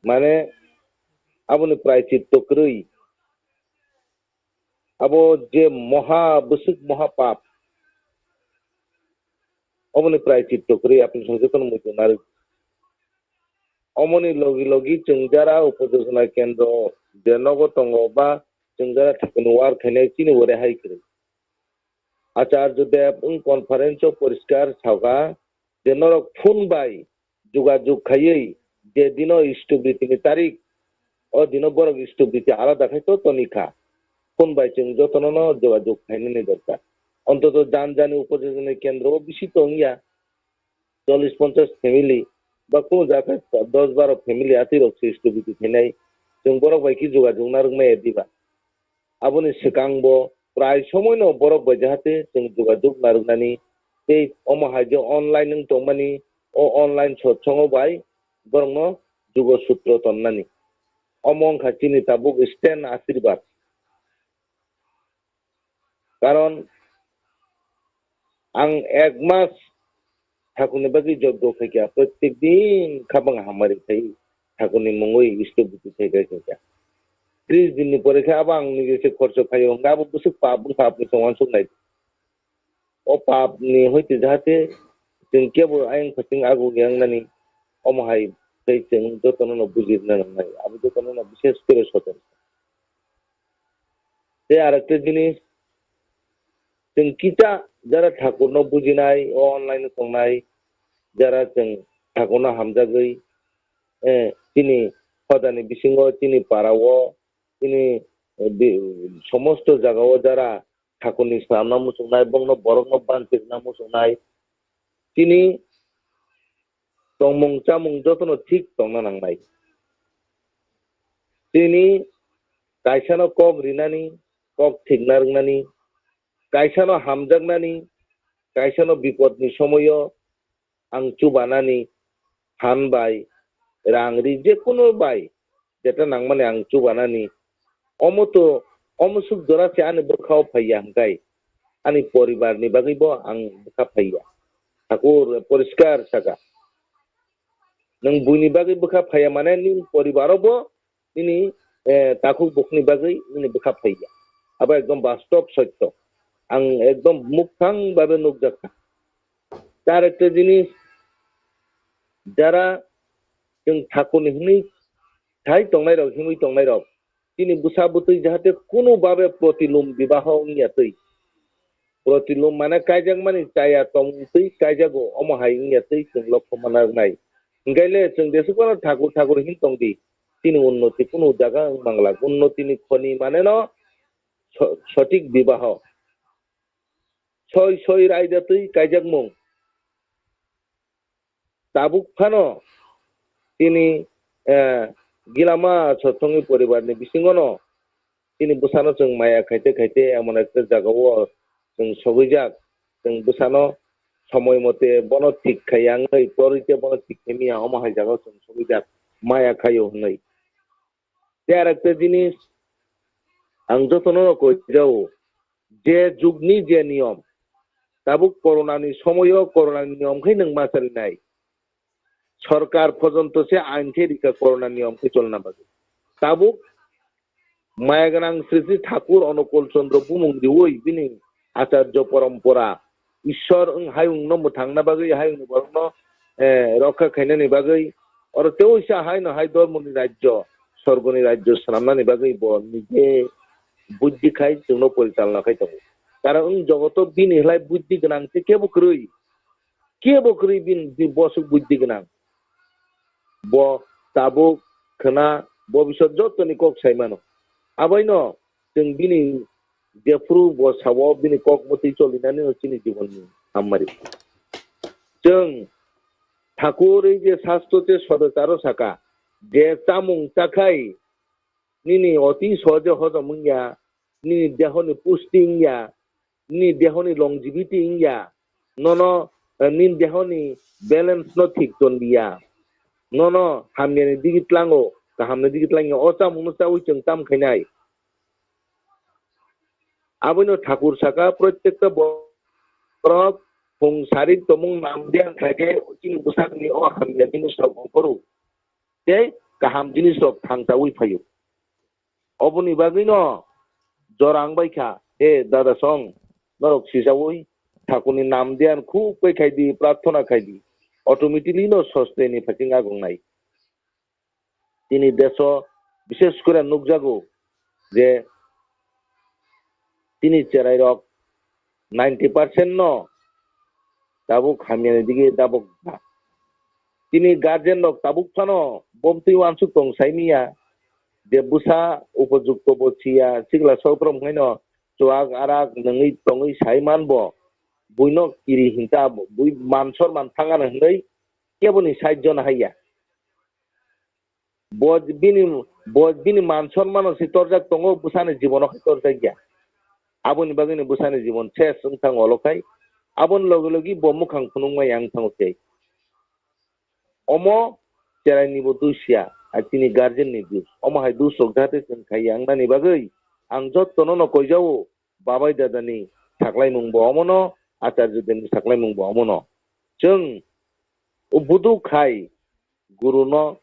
mane aboni praichitto kwrwi, abo je moha bwswk moha pap, oboni praichitto kwrwi apni song jotono muitu narwk. Omoni logi logi chwng jara upojojona kendro je nogo tongo ba chwng jara thakuni war khainai chini bo rehai kwrwi. Acharya Dev wng conference o poriskar sakha je norok phone bai jugajug khaiwi je dino istobriti ni tarik, o dino borok istobriti alada khai to toni kha. Phone bai chwng jotono no jugajug khainani dorkar. Ontoto jan jani upojogoni kendro o bisi tongya, chollish ponchash family ba kunu jaga dos baro family atwi rok se istobriti khainai. Chwng borok bai ki jugajug narwk maya diba? Aboni swkang bo prai somoi no borok bai jahate chwng jugajug narwknani tei omo hai je online wng tongmani, o online sotsongo bai borokno jugo sutro tonnani. Omo wngkha chini tabuk stand ashirbad. Karon ang ek mas thakurni bagwi jogdo khaikha, protek din khabang hamari khai thakurni mungwi istobriti khai khai khaikha. Tris dinni pore khe abo ang nijese khorcho khaio, hwnkhe abo bwswk pap wngkha, apni chwng uansuk nai. O papni hoite jahate chwng kebo ayang phaising agu yangnani, omo hai tei chwng jotono no bujirina nangnai, abo jotono no bishes kore sotor. Tei arekta jinis, chwng kisa jara thakurno bujinai, o online tongnai, jara chwng thakurno hamjagwi, eh, chini hodani bisingo, chini parao, chini, eh, bi-, somosto jagao jara thakurni swnamna muchungnai, bongno borokno banchirna muchungnai, chini tongmung chamung jotono thik tongna nangnai. Chini kaisano kok rinani, kok thikna rwngnani, kaisano hamjaknani, kaisano bipodni somoio ang chubanani phan bai, rang ri, je kunu bai, jeta nangmani ang chubanani. Omo to, omo suk jora se ani bwkhao phaiya hwnkhe, ani poribar ni bagwi bo ang bwkha phaiya. Thakur poriskar saka. Nwng buini bagwi bwkha phaiya mane nini poribaro bo nini, eh, takhuk bukhukni bagwi nini bwkha phaiya. Abo ekdom bastob sotto. Ang ekdom mukthang babe nukjakha. Tar ekta jinis, jara chwng thakurni hwnwi thai tongnairok, himwi tongnairok, chini bwsa bwtwi jahate kunu babe protilum bibaho wngya twi. Protilum mane kaijakmani chaya tongtwi kaijago, omo hai wngya twi chwng lokho manarwnai. Hwnkhe le chwng jesuk phano thakur thakur hin tongdi, chini unnoti kunu jaga wng manglak. Unnotini khoni mane no so-, sothik bibaho. Soi soi raida twi kaijakmung. Tabuk phano chini, eh, gilama sotsongni poribarni bisingono chini bwsano chwng maya khaite khaite emon ekta jagao chwng sogwijak, chwng bwsano somoi mote bono thik khai yangwi torwi tei bono thik khai miya omo hai jagao chwng sogwijak, maya khaio hwnwi. Tei arekta jinis ang jotono no koijao, je jugni je niyom, tabuk corona ni somoio corona ni niyom khe nwng ma chalinai. Sorkar pojonto se ain khe rikha corona niyom khe cholna bagwi. Tabuk maya gwnang Sri Sri Thakur Onukul Chandra bumung riwi bini acharya parampara Ishwar wng hayungno mwthangna bagwi, hayungni borokno, eh, rokha khainani bagwi, oro teisa haino hai dhormoni rajyo, sorgoni rajyo swnamnani bagwi bo nije buddhi khai chwngno porichalna khai tongo. Karon wng jogoto bini hlai buddhi gwnang se kebo kwrwi, kebo kwrwi bini boswk buddhi gwnang. Bo tabuk, khwna, bobisot jotoni kok sai mano. Abaino Chwng bini jephuru bo sao bini kok mwtwi cholinani no chini jibonni hammari. Chwng Thakur ei je sastro tei sodacharo saka, je chamung chakhai nini oti sohoje hojom wngya, nini dehoni pusti wngya, nini dehoni longevity wngya, nono, eh, nini dehoni balance no thik tonliya, nono hamyani digi tlango, kahamni digi tlangya, o chamungno chawi chwng tam khainai. Abono Thakur saka, prottekta borok phung sarik tomung nam diyan khaikhe chini bwsakni o hamya jinisrok ongkhoro tei kaham jinisrok thangchawi phaio. Oboni bagwino jora wngbaikha, he dada song, norok sichawi Thakurni nam diyan khub khe khaidi, prarthona khaidi, automatically no sosteni phaikhe agongnai. Chini deso bishes kore nukjago je chini cherairok ninety percent no tabuk hamyani dige dabok ba. Chini guardian rok tabuk phano bomtwi uansuk tong saimiya je bwsa upojukto bo siya, sikla sokrom haino chuak arak nungwi tongwi saiman bo, buino kiri hinta bo, bui man sor man thangano hinwi keboni side jona haiya. Bo bini, bo bini man sonmano se torjak tongo, bwsani jibono khe torjakya. Aboni bagwino bwsani jibon ses wng thango olo khai. Aboni logi logi bo mwkhang phunukma yang thango tei. Omo cheraini bo dusya, a chini guardian ni dus. Omo hai dus rok jahate chwng khai yang nani bagwi ang jottono no koijao. Babai dadani saklaimung bo omono, Acharya Devni saklaimung bo omono. Chwng buduk khai guruno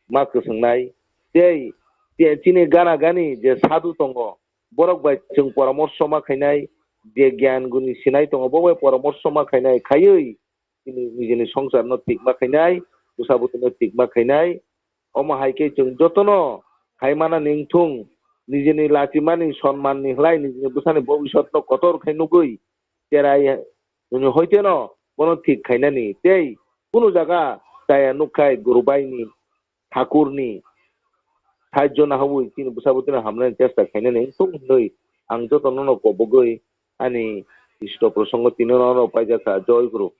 ma kwswngnai tei, tei chini gana gani je sadhu tongo, borok bai chwng poramorsho ma khainai, je gyan guni sinai tongo, bo bai poramorsho ma khainai, khaiwi chini nijini songsarno thikma khainai, bwsa bwtwino thikma khainai. Omo hai khe chwng jotono khai mana ning thung, nijini lachimani sonmanni hlai nijini bwsani bobisotno kotor khai nugwi cherai nini hoiteno bono thik khainani tei kunu jaga chaya nukkhai gurubaini, thakurni sahajjo nahawi chini bwsa bwtwino hamnani chesta khainani wngthung hwnwi ang jotono no kobogwi ani isto prosongo tini nono paijakha. Joy Guru.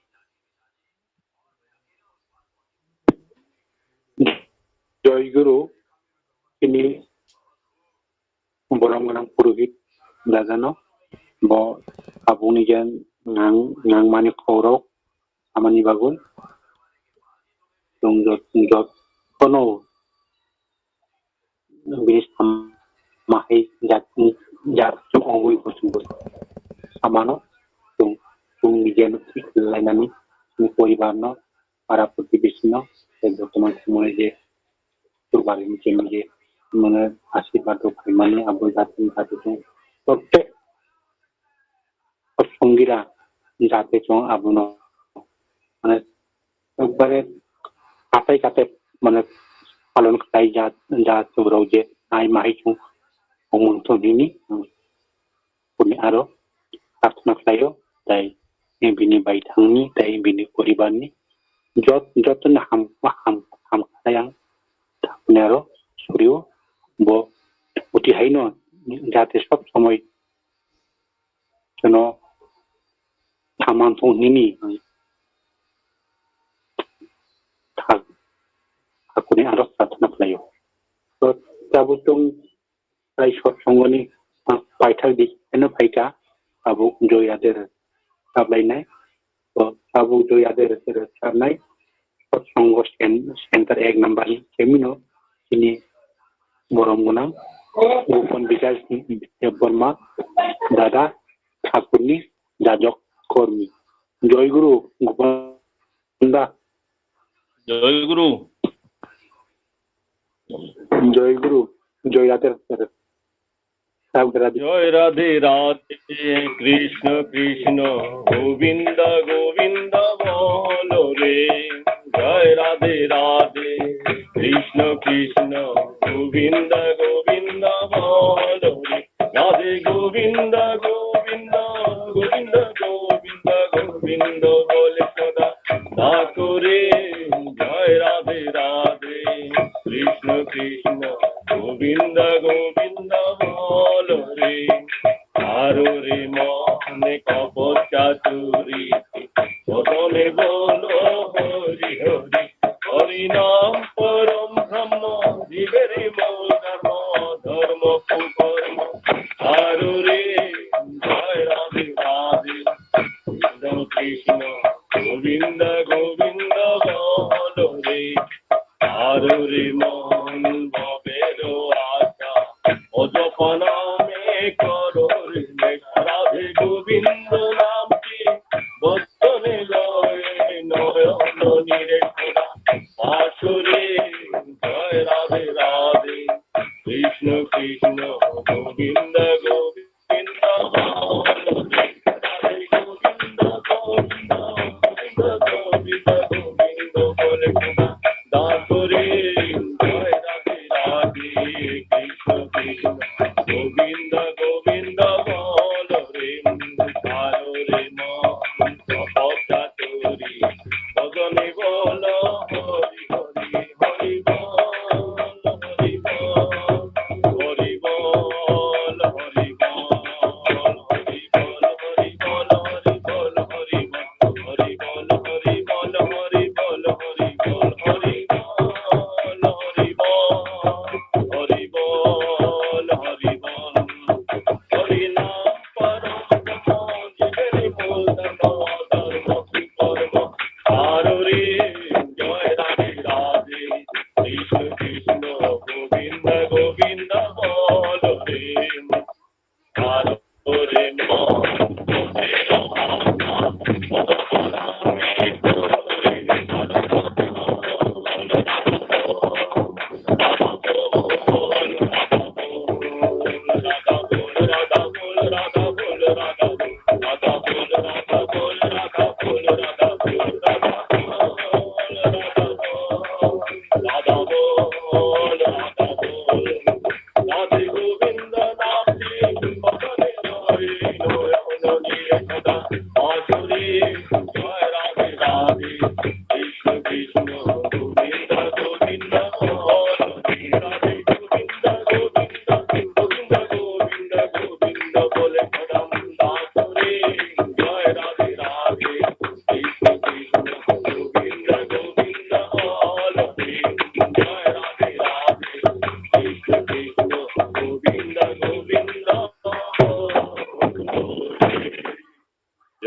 Joy Guru, ini borom gwnang purohit dajano, bo tabukni je nang, nangmani khorok samani bagwi chwng jot-, jottono bini samahai jat, jat chwng ongwi bo chwng bo samano chwng, chwng nijeno thik lainani chwng poribarno, para protibeshino, tei bortoman somoyo je Purbarni chini je mane asirbat rok phaimani abo jatni jatni chwng prottek songira jate chwng abono mane ekbare katai katai mane palon khlai ja, ja chwng rok je nai mahai chwng omung thong hini. Kuni aro prarthana khlaio, tei bini baithangni tei bini poribarni jot-, jotono ham, ham, ham khlai ang. Kuni aro surio bo uti haino jate sob somoi jono thaman thung hini ang tha-, thakuni aro prarthana khlaio. To tabuk chwng tai sotsongoni paithak di eno phaikha tabuk Joy Ader sablainai. To tabuk Joy Ader sabnai sotsongo cen-, center ek number ni chemino chini borom gwnang Gopon Bikas Debbarma dada Thakurni jajok kormi. Joy Guru Gopon da. Joy Guru. Joy Guru, Joy Radhe Radhe. Radhe Radhe. জয় রাধে রাধে, কৃষ্ণ কৃষ্ণ, গোবিন্দ গোবিন্দ বলো রে। জয় রাধে রাধে, কৃষ্ণ কৃষ্ণ, গোবিন্দ গোবিন্দ বলো রে। রাধে গোবিন্দ গোবিন্দ, গোবিন্দ গোবিন্দ, গোবিন্দ বলে সদা ডাকো রে। জয় রাধে রাধে, কৃষ্ণ কৃষ্ণ, গোবিন্দ গোবিন্দ বলো অনেক অপচাতুরী, প্রথমে বলো হরি হরি, হরি নাম পরম ব্রহ্ম, জীবের মূল ধর্ম, ধর্ম কুকর্ম। আরো রে, জয় রাধে রাধে, কৃষ্ণ কৃষ্ণ, গোবিন্দ গোবিন্দ বলো রে। আরো রে মন ভবের আশা, অজপা নামে করো রে নেশা। রাধে গোবিন্দ নামটি বচনে লয়ে নয়ন নীরে খোলা। আসরে জয় রাধে রাধে, কৃষ্ণ কৃষ্ণ, গোবিন্দ Govinda.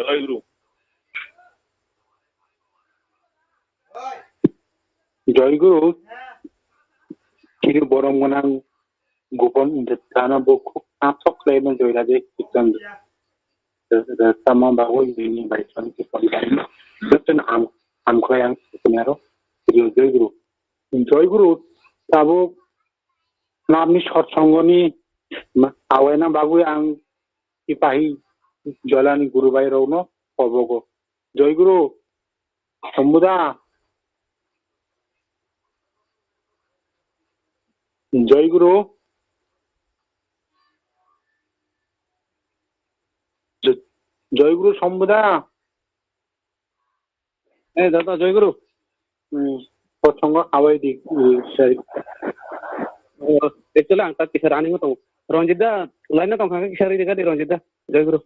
Jai Guru. Jai Guru. Chini borom gwnang Gopal Dana bo khub asok khlaima Joy Raje Kirtan. Sama bagwi nini bai chon ki pon bai. Joto no ham, ham khlai ang sini aro. Jai Guru. Jai Guru. Tabuk Nabni sotsongoni ma-, awaina bagwi ang sipahi jolani guru bai rokno kobogo. Jai Guru, Sombuda. Jai Guru. J-, Jai Guru Sombuda. Eh, dada, Jai Guru. Hmm. Sotsongo abai di, hmm, sorry. Oh, actually, ang tak kisa running tong. Ranjit da, line na tong kha kisa ri di Ranjit da. Jai Guru.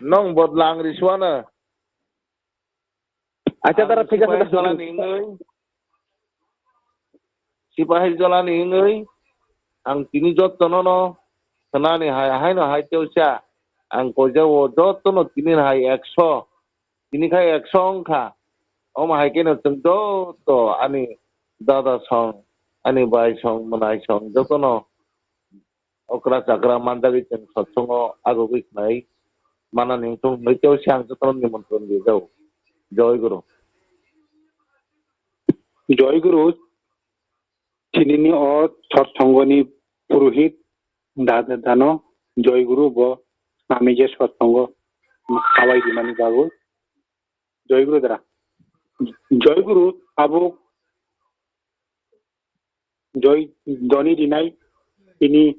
Nong bodlang risuana. Acha, ang dara, thik ase, sipahi da. Jolani wngwi, sipahi jolani wngwi, ang tini jottono no khnani hai, haino hai teusa, ang koijao jottono tini hai ekso, tini khai ekso wngkha, omo hai kheno chwng jotto ani dada song, ani bai song, mwnai song, jotono okra chakra manjagwi chwng sotsongo agugwi khlai manani wngthung hinwi tei se ang jotono nimontron rijao. Jai Guru. Jai Guru, chinini o sotsongoni purohit da-, da-, dano Jai Guru bo nami je sotsongo abai rimani bagwi. Jai Guru dara. Jai Guru abo Joi doni rinai tini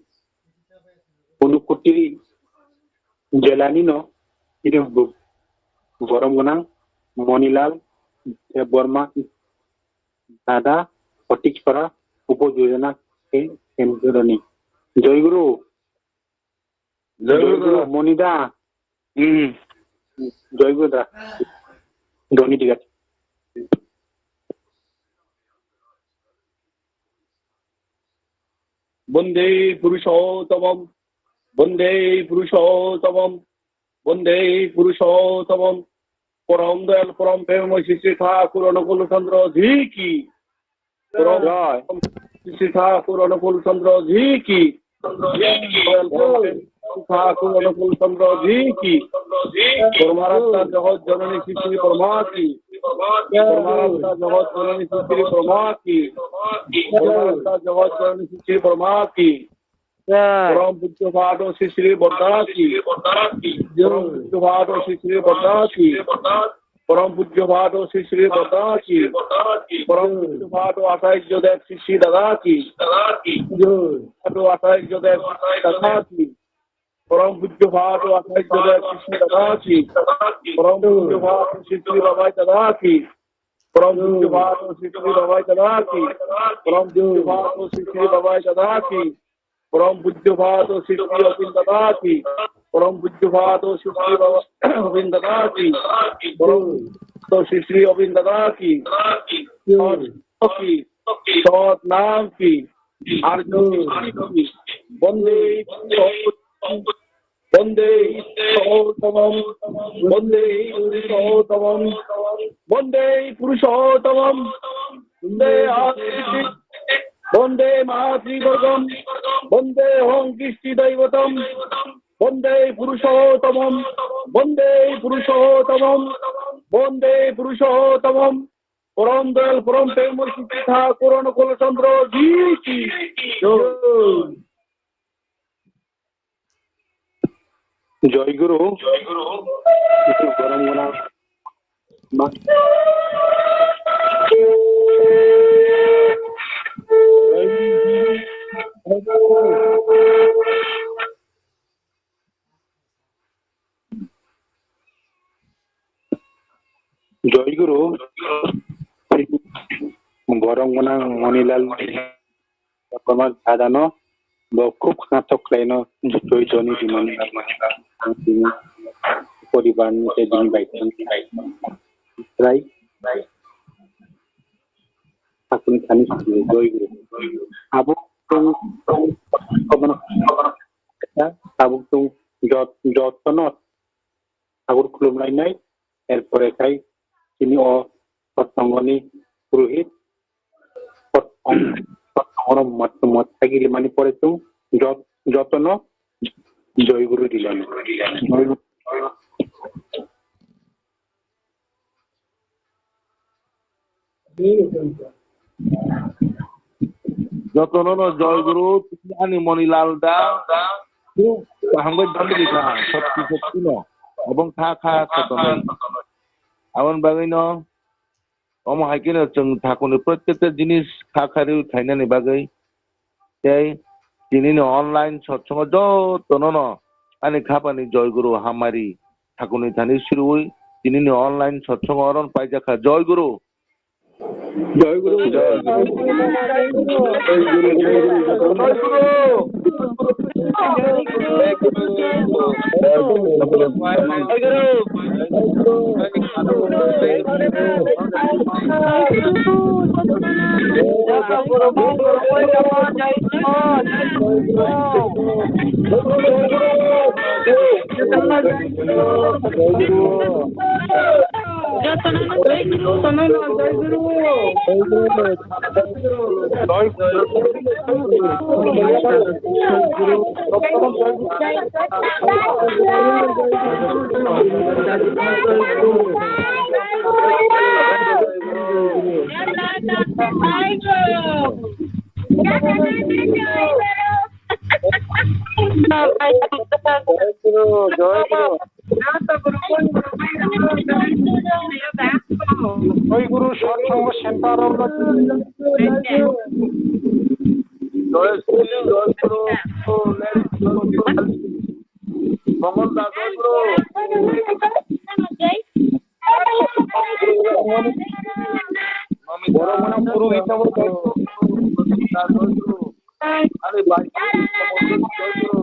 Unukoti jelani no tini bo-, borom gwnang Monilal Debbarma dada, Hotik Sora, Upo Jojona, Ke-, Kemjoroni. Joy Guru. Joy Joy Guru. Guru, Monida. Hmm. Joy Guru da. Doni digat. Bande Purushottamam, Bande Purushottamam, Bande Purushottamam. Porom Doyal, Porom Premmoy Sri Sri Thakur Onukul Chandra Ji ki. Porom Jai. Sri Sri Thakur Onukul Chandra Ji ki. Porom Premmoy Sri Sri Thakur Onukul Chandra Ji ki. Porom Aradhya Jagat Janani Sri Sri Brahma ki. Porom Aradhya Jagat Janani Sri Sri Brahma ki. Porom Aradhya Jagat Janani Sri Sri Brahma ki. Jai. Porom Pujya Bhado Sri Sri Bodda ki. Jai. Porom Pujya Bhado Sri Sri Bodda ki. Porom Pujya Bhado Sri Sri Bodda ki. Porom Jai. Pujya Bhado Acharya Dev Sri Sri Dada ki. Jai. Bhado Acharya Dev Sri Sri Dada ki. Porom Pujya Bhado Acharya Dev Sri Sri Dada ki. Porom Pujya Bhado Sri Sri Babai Dada ki. Porom Pujya Bhado Sri Sri Babai Dada ki. Porom Pujya Bhado Sri Sri Babai Dada ki. Porom Pujya Bhado Sri Sri Obin Dada ki. Porom Pujya Bhado Sri Sri Baba-, Obin Dada ki. Porom Pujya Sri Sri Obin Dada ki. Ki. Sat Nam ki. Arjo ki. Bande Bande Purushottamam, Bande Purushottamam, Bande Purushottamam, Bande Aditi, Bande Matri Gorgam, Bande Hong Kisti Daivatam, Bande Purushottamam, Bande Purushottamam, Bande Purushottamam, Porom Doyal, Porom Premmoy Sri Sri Thakur Onukul Chandra Ji ki. Jai. Joy Guru. Joy Guru. Itu barang mana? Ma- Joy Guru. Borok gwnang Monilal Debbarma dadano bo khub khnathok khlaino joy joni rimani ang tini poribarni tei bini bai tei trai sakni thani joy guru abo tong abo tong jot jot no Thakur khulumlainai, er pore khai chini o Sotnangoni purohit, Sotnang-, Sotnangoro mat, mat thagi rimani pore chwng jot-, jotono Joy Guru dilani. Jotono no joy guru, tini ani Monilal da. Hambai dami di kha, sotki sotki no. Abong kha kha kotonai. Abon bagwi no, omo hai khe no chwng Thakurni prottekta jinis kha kha rw khainani bagwi. Tei tini ni online sotsongo jotono no ani khapani joy guru hamari Thakurni thani sirwi tini ni online sotsongo oron paijak kha joy guru. Jai Guru, Jai Guru. Jai Guru, Jai Guru, Jai Guru. Jotono no jai guru, jotono no jai guru. Oi guru, sotsango center o. Jai Guru, Jai Guru, Mongol da, Jai Guru. Borok mano guru Rohit Namo, jai guru. Rohit Namo, jai guru. Are bhai, Rohit Namo, jai guru.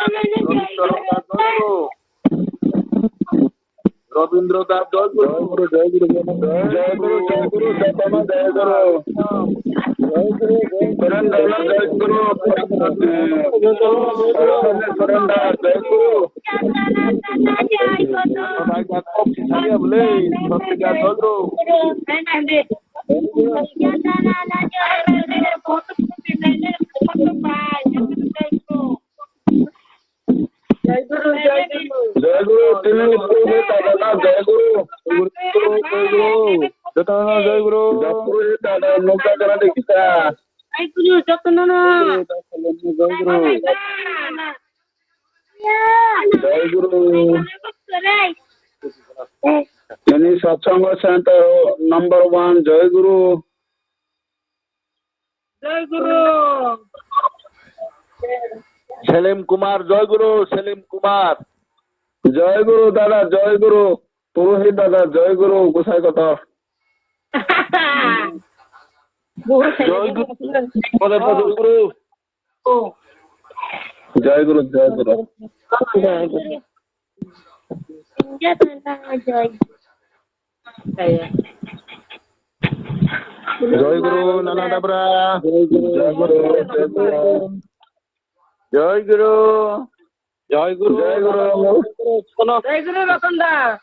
Rohit Namo, jai guru. Robindra Das, jai guru. Jai guru, jai guru, jai guru, jai guru, jai guru, jai guru. Surendra Das, jai guru. Surendra Das, jai guru. Bhai, jai guru. Jai guru, tini guru, jai guru. Jai guru, jai guru. Jai guru, jai guru. Jai guru, jai guru. Jai guru, jai guru. Jai guru, jai guru. Jai guru. Ini satsang center number one, jai guru. Jai guru. Selim Kumar, jai guru, Selim Kumar. Jai guru, dada, jai guru. Purohit dada, jai guru, gosai kotor. Jai guru. Kotor, jai guru. Jai guru, jai guru. Jai guru. Jai guru, Nana Dabra. Jai guru, jai guru, jai guru. Jai guru. Jai guru. Jai guru. Jai guru, Ratan da.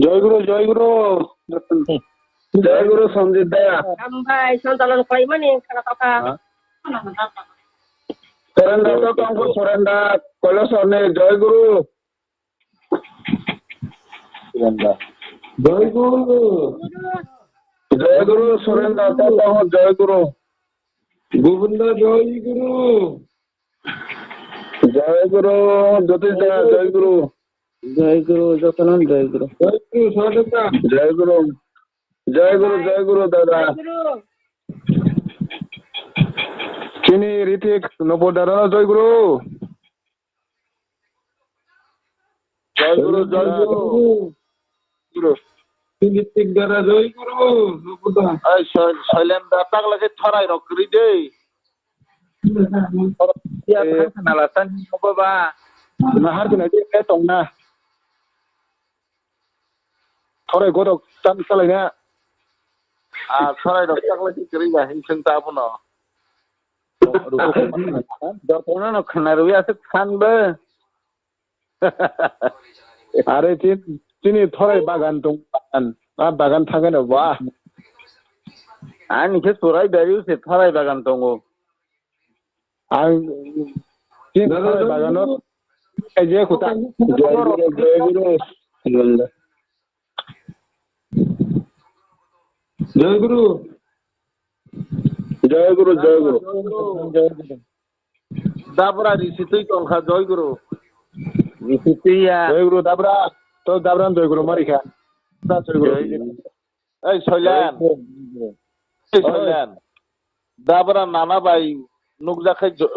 Jai guru, jai guru. Jai guru, Sanjit da. Hambai, santalan khlaimani, khana tokha. Ha? Surendra, to tongkho Surendra, Kailasor ni, jai guru. Surendra. Jai guru. Jai guru, Surendra, to tongkho, jai guru. Govinda, jai guru. Jai guru, Jyotish da, jai guru. Jai guru, Jothanan, jai guru. Jai guru, Sadhaka. Jai guru. Jai guru, jai guru, dada. Chini Ritik, Nopor dada, jai guru. Jai guru, jai guru. Guru. Chini Ritik dada, jai guru. Nopor da. Ai, Soil-, Soilen da, tak lagi thorai rok kri de. Iya, eh, kan sana lasan ni apa ba? Nahar kena dia, eh, tong na. Thorai godok tan salai na. Ah, thorai rok tak lagi kri ba, hing sing ta puno. Jothono no khna rwi aswk san bo. Are chin-, chini thorai bagan tong bagan. A bagan thangkhe no ba. Ani khe surai dari se thorai bagan tongo. Ang chini thorai bagano kaje khuta. Jai guru, jai guru. Jai guru. Jai guru, jai guru. Dabra risitwi tongkha, jai guru. Risitwi ya. Jai guru, dabra. To dabra jai guru marikha. Da jai guru. Jai guru. Ei, Soilan. Jai guru. Ei, Soilan. Dabra nana bai nukjakhe jo-,